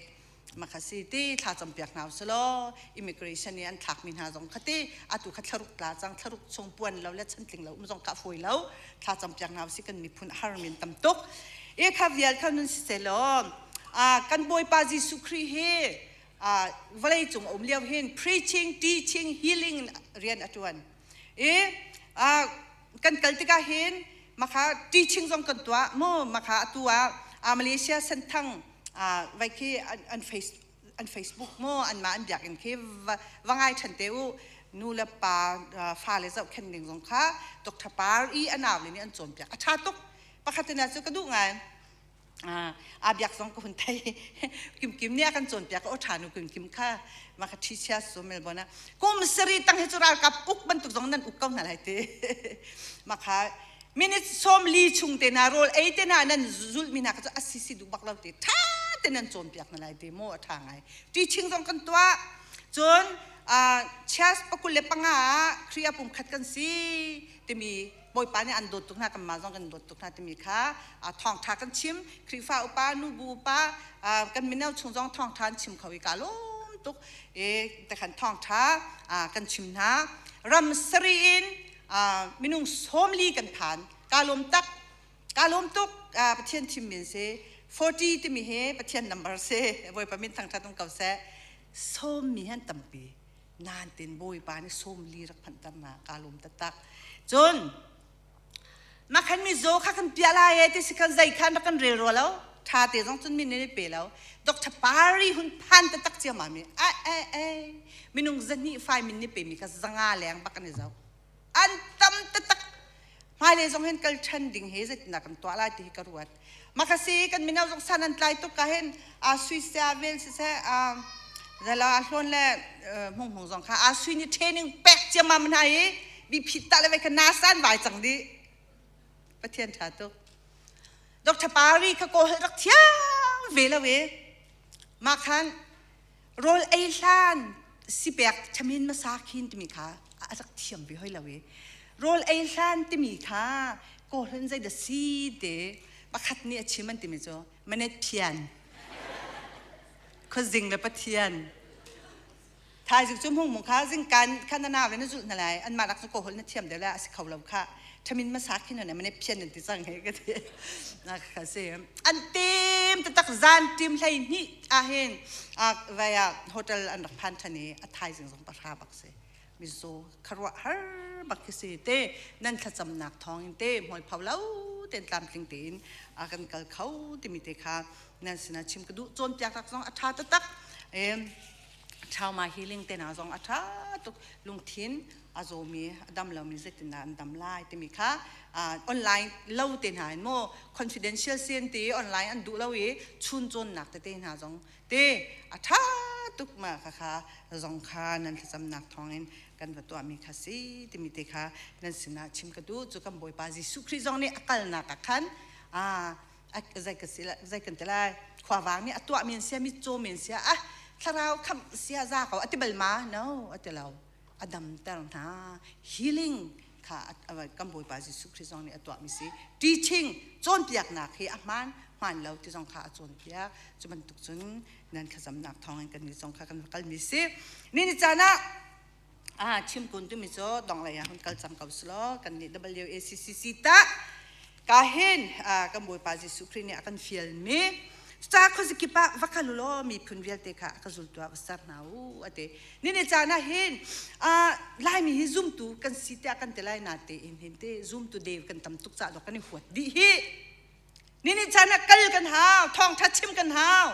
Makha si ti thla campiak hna usulaw immigration nih an thlakmi hna zong kha ti atu kha thlaruk tla cang thlaruk chung puan lo le chantling lo um zong kha fawi lo thla campiak hna usih kan miphun har min tam tuk e kha vial kha nun si selaw kan Bawipa Jesuh Khrih hi vawlei cung a um lio hin preaching teaching healing rian a tuan i kan kal tikah hin makha teaching zong kan tuah mu makha atu ah Malaysia Senthang vai khi an face an Facebook mu an mah an biakinn khi va ngai ṭhan te u nu le pa fale zohkhenh ning zong kha Dr. Par i a nau le nih an cawnpiak a ṭha tuk pakhat in cu ka duh ngai a biak zong ka hun thei kim kim nih a kan cawnpiak o ṭha nu kim kim kha ma kha ṭhi chia su Melbourne ah kum sari tang hi cu ralkap uk bantuk zong nan uk ko hna lai ti ma kha minute 40 chung te na rawl ei te na nan zulh mi hna kha cu a si si duh bak lo ti ṭha te nan cawnpiak hna lai ti maw a ṭha ngai teaching zong kan tuah cun church 25 ah Khrih ah pumkhat kan si timi Bawipa nih an dawt tuk hna kanmah zong kan dawt tuk hna timi kha thawngṭha kan chim Khrihfa upa nubu upa kan mino chung zong thawngṭha an chim kho i ka lawm tuk i tekhan thawngṭha kan chim hna ram sarih in minung 40 kan phan ka lawm tak ka lawm tuk Pathian thim min si 40 timi hi Pathian number si Bawipa min thangṭhat um ko seh sawm mi han tampi nan tin Bawipa nih 40 rak phanhter na ka lawm taktak cun makhan mi zaw kha kan piah lai e ti si khan zei khan rak kan rel rua lo tha te zong cun min nih pe lo Dr. Pari hun phan taktak cia ma mi ai ai ai minung zahnih fai min nih pe mi kha zanga leng bak an i zo an tam taktak hmailei zong hin kal ṭhan ding hi zeitindah kan tuah lai ti hi ka ruat makasi kan mino zong san an tlai tuk ka hin a sui sia vel siseh a zala a hlawn le hmung hmung zong kha a sui ni training pek ciammam hna i bi phit ta le vai kha na san vai cang dih pathian ṭha tuk Dr. Pari kha ko hal rak thiam ve lo e ma khan rawl ei hlan sipek thamin masa khin timi kha a rak thiam ve hoi lo i rawl ei hlan timi kha kawhlan zei da si te pakhat nih a chim an timi cu manet phian khuazing le pathian thaizing cu hmung mung kha zingkan kha na nau le na zulh hna lai anmah lak cu kawhol na thiam deuh le a si kho lo kha thamin masa khin ne mane phian nan ti cang he ka ti na kha si an tim taktak zan tim hlei hnih ah hin vaya hotel an rak phan than i a thaizing zong pahra bak si mizaw kharuah har bak khi si te nan thlacamnak thawng in te hmual pho lo ten tlamtling tein a kan kal kho timi te kha nan sinah chim ka duh cawnpiak rak zong a tha taktak trauma healing te na zong a tha tuk lungthin a zawmi a dam lomi zeitindah an dam lai timi kha online lo te hna in maw confidential sin ti online an duh lo i chun cawnnak tete hna zong te a tha tuk ma kha kha zong kha nan thlacamnak thawngin kan va tuahmi kha si timi te kha nan sinah chim ka duh cu kan Bawipa Jesuh Khrih zong nih a kalnak ah khan zei ka si zei kan ti lai khuavang nih a tuah men sia mi caw men sia ah thlarau khamh sia za ko a ti bal ma no a ti lo a damter hna healing. Kha kan Bawipa Jesuh Khrih zong nih a tuahmi si. Teaching cawnpiaknak hi a hmaan hmaan lo ti zong kha a cawnpiak. Cu bantuk cun nan thlacamnak thawngin kan nih zong kha kan kalmi si. Ni ni caan ah ah chim kun timi cu donglei ah hun kal cang ko selaw kan nih WACCC ta ka hin kan Bawipa Jesuh Khrih nih a kan fialmi Cucaah khuazakip ah va kal u law miphun vialte kha a ka zultu ah va ser hna u a ti. Ni ni caan ah hin Laimi hi zumtu kan si tiah kan ti lai natein hin te zumtu deu kan tam tuk caah dawh kan i huat dih hi. Ni ni caan ah kal kan hau, thawngṭha chim kan hau.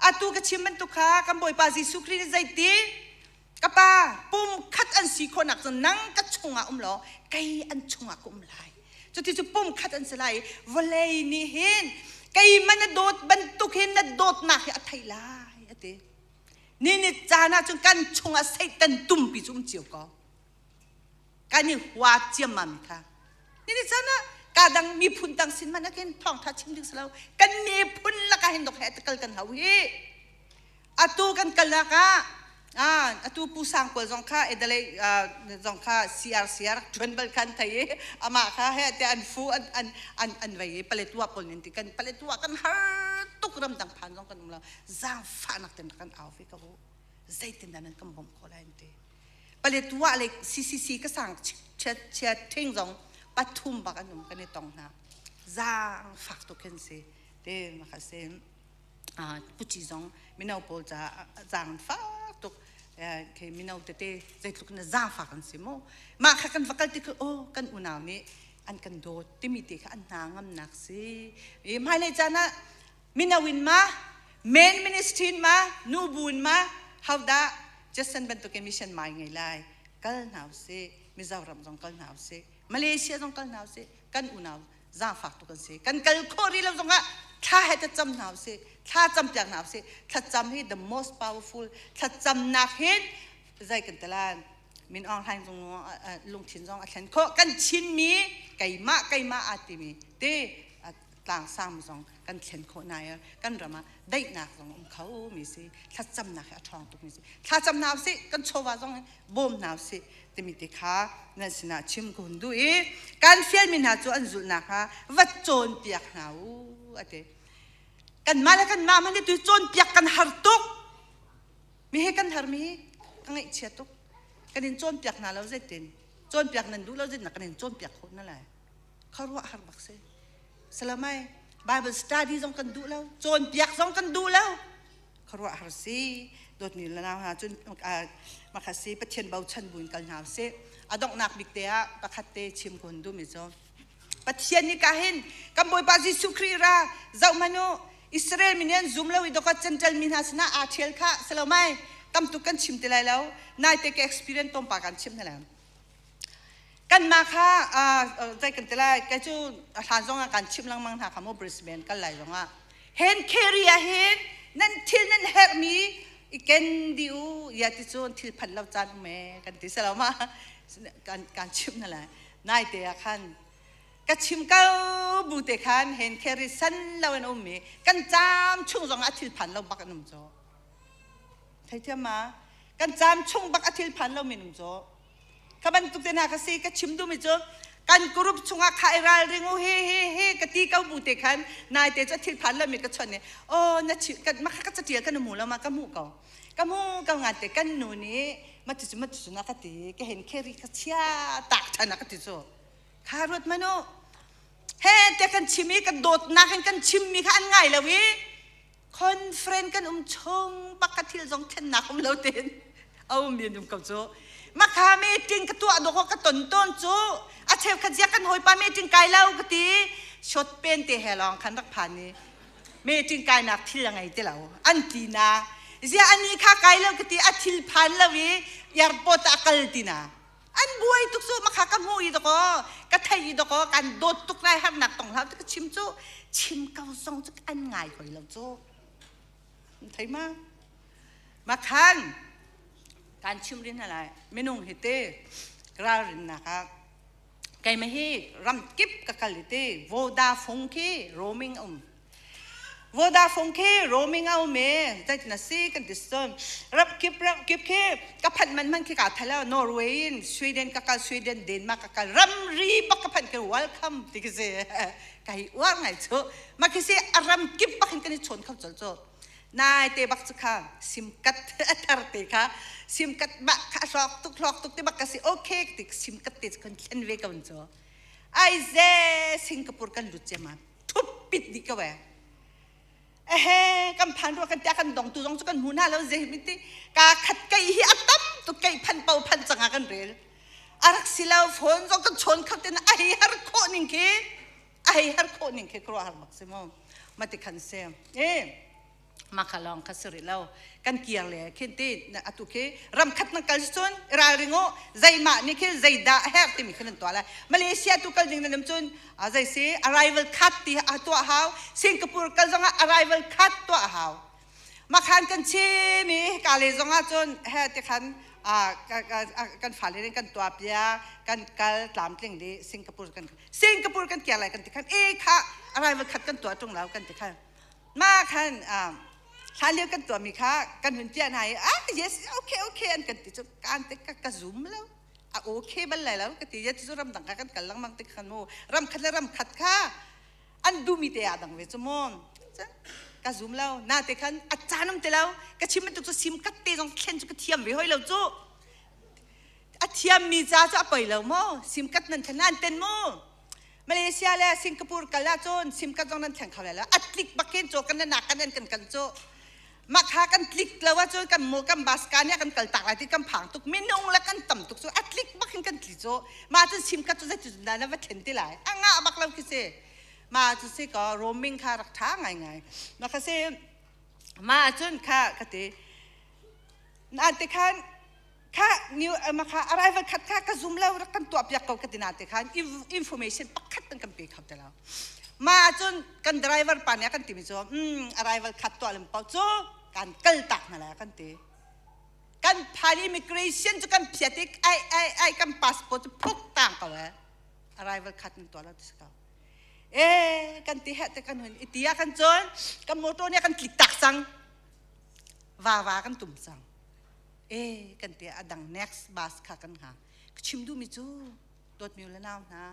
Atu ka chim bantuk kha kan Bawipa Jesuh Khrih nih zeiti ka pa pum khat an si khawhnak cun nang ka chungah um law kei an chungah ka um lai. Cuti cu pum khat an si lai i vawlei nih hin keimah na dawt bantuk hin na dawtnak hi a theih lai a ti. Ni ni caan ah cun kan chungah Satan tumpi cu um cio ko. Kan i hua ciammam kha. Ni ni caan ah ka dang miphun dang sin hmanh ah khin thawngṭha chim ding si lo. Kan miphun lakah hin dok he kal kan hau hi. Atu kan kal ah ah atu Pu Sang Kual zong kha Adelaide zong kha CRC rak ṭuan bal khan thei i amah kha he te an fu an an an an vei i Paletwa pawl nin ti kan Paletwa kan har tuk ramdang phan zong kan um lo zaangfahnak ten kan au ve ko zeitin dah nan kan bawmh khawh lai an ti Paletwa le CCC ka sang chia chia thing zong pathum bak an um kan i tong hna zaangfak tuk hin si te maka sin puci zong mino pawl caah zaang fak tuk khi mino tete zeitluk na zaangfak an si mu mah kha kan va kal ti khi oh kan unau nih an kan dawt timi te kha an hna ngamnak si i hmailei caan ah mino in ma main ministry in ma nu bu in ma hodah Jason bantukin mission mai ngei lai kal hna usih Mizoram zong kal hna usih Malaysia zong kal hna usih kan unau zaangfak tuk an si kan kal khawh rih lo zongah thla he thlacam hna usih thla cam piak hna usih thlacam hi the most powerful thlacamnak hin zei kan talan Min Aung Hlaing zong lungthin zong a thlen khawh kan Chinmi keimah keimah aa timi te tlang sang zong kan thlen khawh na kan ram ah daihnak zong um kho mi si thlacamnak hi a ṭhawng tuk mi si thlacam hna usih kan chawva zong bawm hna usih timi te kha nan sinah chim ka hun duh i kan fialmi hna cu an zulh nakhnga va cawnpiak hna u a ti. Kanmah le kanmah hmanh tu cawnpiak kan har tuk. Mi he kan har mi hi ka ngaihchia tuk. Kan in cawnpiak hna lo zeitin. Cawnpiak nan duh lo zeitin kan in cawnpiak khawh na lai. Khuaruah har bak si. Salamai Bible study zong kan duh lo. Cawnpiak zong kan duh lo. Khuaruah har si dawtmi le nau hna cun makha si Pathian bochan buin kal hna usih. A donghnak bik te ah pakhat te chim kun duhmi cu Pathian nih ka hin kan Bawipa Jesuh Khrih ra zoh hmanh u Israel mi nih an zum lo i dokat Gentile mi hna sinah aa ṭhial kha si lo mai tam tuk kan chim ti lai lo naite ka experience tlawmpal kan chim hna lai Kanmah kha zei kan ti lai kei cu hlan zongah kan chimh lengmang hna kha mu Brisbane kal lai zongah hen carry ah hin nan thil nan herhmi i ken dih u ya ti cun thil phanh lo caan um ee kan ti selo ma kan kan chimh hna lai naite ah khan ka chim ko bu te khan hen carry san lo in um i kan caam chung zongah thil phan lo bak an um cu theithiam ma kan caam chung bak a thil phan lo min um cu Kha bantuk te hna ka si ka chim duhmi cu kan group chungah kha i ralring u hi hi hi ka ti ko bu te khan naite cu thil phan lomi ka chon i oh na chi kan ma kha ka catial kan mu lo ma ka hmu ko ka hmu ko ngan te kan nu nih ma ti cu ma ti cu na ka ti ka hen kheri ka chia tak than ka ti cu kha ruat manu he te kan chim i kan dawtnak in kan chimmi kha an ngai lo i Conference kan um chung bak ka thil zong thlennak um lo tein a um mi an um ko cu. Makha meeting ka tuah dawk ka ton tawn cu a cheukhat zia kan hawipa meeting kai lo ka ti shot pen te he lawng khan rak phan i meeting kainak thil a ngei ti lo an ti na zia ani kha kai lo ka ti a thil phan lo i airport ah kal ti na an buai tuk cu makha ka hmu i dakaw ka thei i dakaw kan dawt tuk lai harnak tong hlah ka chim cu chim ko zong cu an ngai hoi lo cu thei ma makhan kan chim rin lai minung hi te ralrinnak ah keimah hi ram kip ka kal i te Vodafone khi roaming um. Vodafone khi roaming a um e zeitin a si kan ti cun ram kip ram kip khi ka phanh man man khi ka thalo Norway in Sweden ka kal Sweden Denmark ka kal ramri bak ka phanh khi welcome ti khi si ka hi uar ngai chu ma khi si a ram kip bak hin kan i chawn kho chol chu nai te bak chu kha sim kat a thar te kha sim kat ba kha hlok tuk hlok tuk te bak ka si okay ti sim kat te kan thlen ve ka chu ai ze Singapore kan lut che ma thup pit dih ko eh ehe kan phan rua kan tia kan dong tu zong cu kan hmu hna lo zei mi ti ka khat kei hi a tam tuk kei phan po phan changa kan rel a rak si lo phone zong kan chawn kho ten a hei har khawh ning khi a hei har khawh ning khi kro har bak si mo mati khan se e maka lawng kha si rih lo kan kir le khin ti atu khi ram khat nan kal cun ralring u zeimah nih khi zeidah her timi khi nan tuah lai Malaysia tu kal ding nan um cun zei si arrival card ti a tuah hau Singapore kal zongah arrival card tuah hau makhan kan chim i ka le zongah cun he ti khan kan fale nih kan tuah pia kan kal tlamtling di Singapore kan Singapore kan kir lai kan ti khan e kha arrival card kan tuah tung lo kan ti khan Ma khan hlanlio kan tuahmi kha kan hun piah hna i ah yes okay okay an kan ti cu kan te ka ka zum lo a okay bal lai lo ka ti ya cu ramdang kha kan kal lengmang te khan mu ram khat le ram khat kha an duhmi te ah dang ve cu mu ka zum lo na te khan a caan um te lo ka chim bantuk cu sim kat te zong thlen cu ka thiam ve hoi lo cu a thiammi ca cu a poi lo mu sim kat nan thlen an ten mu Malaysia le Singapore kal ahcun sim card zong nan thleng kho lai lo. A tlik bak hin cu kan nak kan kan kan cu. Mah kha kan tlik lo ahcun kan mu kan bus ka nih kan kal tak lai ti kan phang tuk minung le kan tam tuk cu a tlik bak hin kan tli cu. Mah cun sim card cu zeitin dah na va thlen ti lai. A ngah bak lo khi si. Mah cu si ko roaming kha rak tha ngai ngai. Mah kha si mah cun kha ka ti. Na te khan kha new ma kha arrival khat kha ka zum lo rak kan tuah piak ko ka ti na te khan information pakhat tan kan pe kho te lo ma cun kan driver pa nih kan timi cu arrival khat tuah lam pau cu kan kal tak na la kan ti kan phan immigration cu kan phiat i ai ai ai kan passport cu phuk tang ko eh arrival khat nan tuah lo ti ko e kan ti he te kan hun itia kan cun kan motor nih kan tlik tak cang va va kan tum cang e kan ti a dang next bus kha kan hngak ka chim duhmi cu dawtmi le nau hna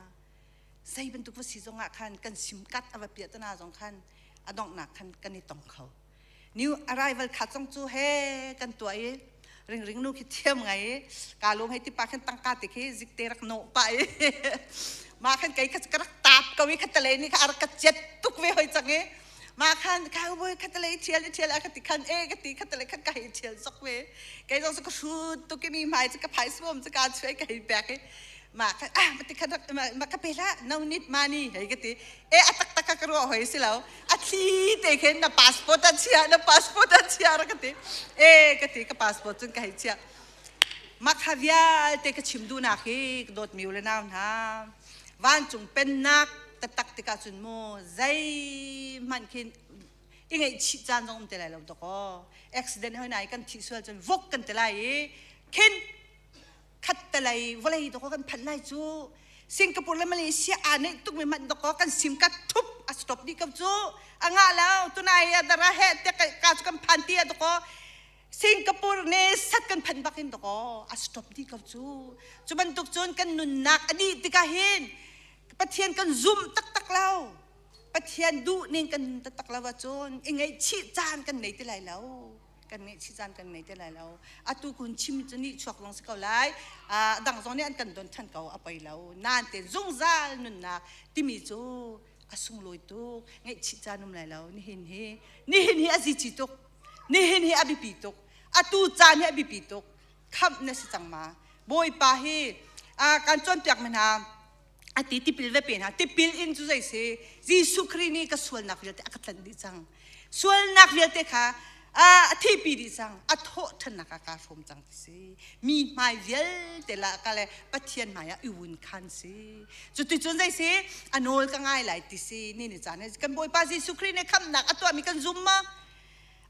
zei bantuk va si zongah khan kan sim kat a va piah tana zong khan a donghnak khan kan i tong kho new arrival kha zong cu he kan tuah i ring ring nu khi thiam ngai i ka lum hei ti pa khan tangka te khi zik te rak no pa i ma khan kei kha ka rak tap ko i kha tale ni kha a rak ka chet tuk ve hoi cang i ma khan ka boy kha tale thial thial a ka ti khan e ka ti kha tale khan ka hei thial sok ve kei zong ka hrut tu ki mi hmai ka phai suam ka chuai ka hei pek i ma kha ah ma ti khan ma ka pe la no need money hei ka ti e a tak tak ka ruah hoi si lo a thli te khin na passport a chia na passport a chia ra ka ti e ka ti ka passport cun ka hei chia ma kha vialte ka chim duhnak hi dawt mi le nau hna vancung pennak taktak tikah cun mu zeihmanh khin i ngaihchih caan zong um te lai lo dakaw accident hoi nai kan thih sual cun vok kan ti lai i khin khat te lei vawlei dakaw kan phanh lai cu Singapore le Malaysia aa neih tuk mi hmanh dakaw kan sim ka thup a stop dih ko cu a ngah lo tunai dara he te ka cu kan phan ti a dakaw Singapore ne sat kan phanh bak in dakaw a stop dih ko cu. Cu bantuk cun kan nunnak a dih tikah hin Pathian kan zum taktak lo. Pathian duh ning kan nun taktak lo ahcun i ngaihchih caan kan nei ti lai lo. Kan ngaihchih caan kan nei ti lai lo. Atu kun chim cu nih chuak zong si ko lai. Dang zong nih an kan don than ko a poi lo. Nain te zungzal nunnak timi cu a sunglawi tuk. Ngaihchih caan um lai lo. Nihin hi nihin hi a zici tuk. Nihin hi a biapi tuk. Atu caan hi a biapi tuk. Khamh na si cang ma? Bawipa hi kan cawnpiak mi hna a ti tipil ve pe hna. Tipil in cu zei si? Jesuh Khrih nih ka sualnak vialte a ka tlanh dih cang. Sualnak vialte kha a thipi dih cang. A thawh ṭhannak ah kaa hrawm cang ti si. Mi hmai vialte la ka le Pathian hmai ah i wun khan si. Cuticun zei si? A nawl ka ngai lai ti si. Ni ni caan kan Bawipa Jesuh Khrih nih khamhnak a tuahmi kan zum ma?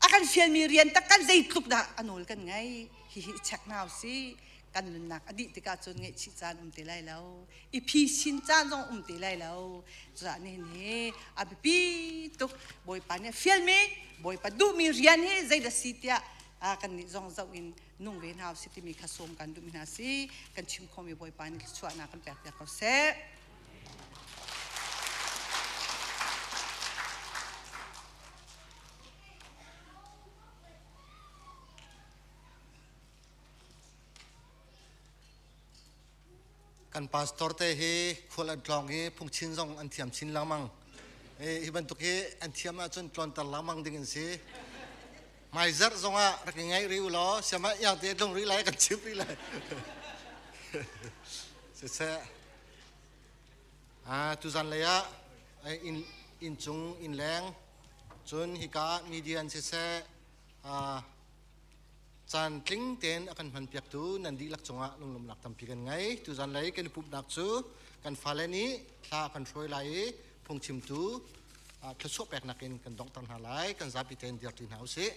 A kan fialmi rian tak kan zeitluk dah a nawl kan ngai? Hihi i check hna usih. Kan nunnak a dih tikah cun ngaihchih caan um ti lai lo. I phisin caan zong um ti lai lo. Cucaah nihin hi a biapi tuk Bawipa nih a fialmi, Bawipa duhmi rian hi zeidah si tiah kan nih zong zoh in nung ve hna usih timi kha sawm kan duhmi hna si. Kan chim khawhmi Bawipa nih thluachuahnak kan pek piak ko seh. Kan pastor te hi khual an tlawng i phungchin zong an thiam chin lengmang. Hi bantuk hi an thiam ahcun tlawnter lengmang ding an si. Hmaizarh zongah rak i ngaih rih u law siamah iang te tlung rih lai kan chim rih lai. Siseh. Tuzan lei ah inn inncung innleng cun hika media an siseh caan tling tein a kan hmanpiaktu nan dihlak cungah lunglawmhnak tampi kan ngei. Tuzan lei kan i pumhnak cu kan fale nih thla kan hruai lai i phungchimtu thluachuah peknak in kan donghter hna lai. Kan zapi tein dirṭi hna usih.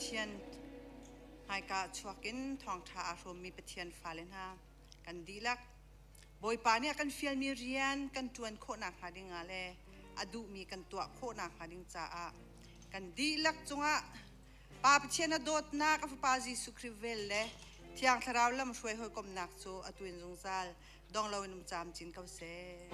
Pathian hmaika chuak in thawngṭha aa hrawmmi Pathian fale hna kan dihlak Bawipa nih a kan fialmi rian kan ṭuan khawh nakhnga ding ah le a duhmi kan tuah khawh nakhnga ding caah kan dihlak cungah Pa Pathian a dawtnak a Fapa Jesuh Khrih vel le Thiang Thlarau lamhruai hawikomhnak cu atu in zungzal dong loin um camcin ko seh.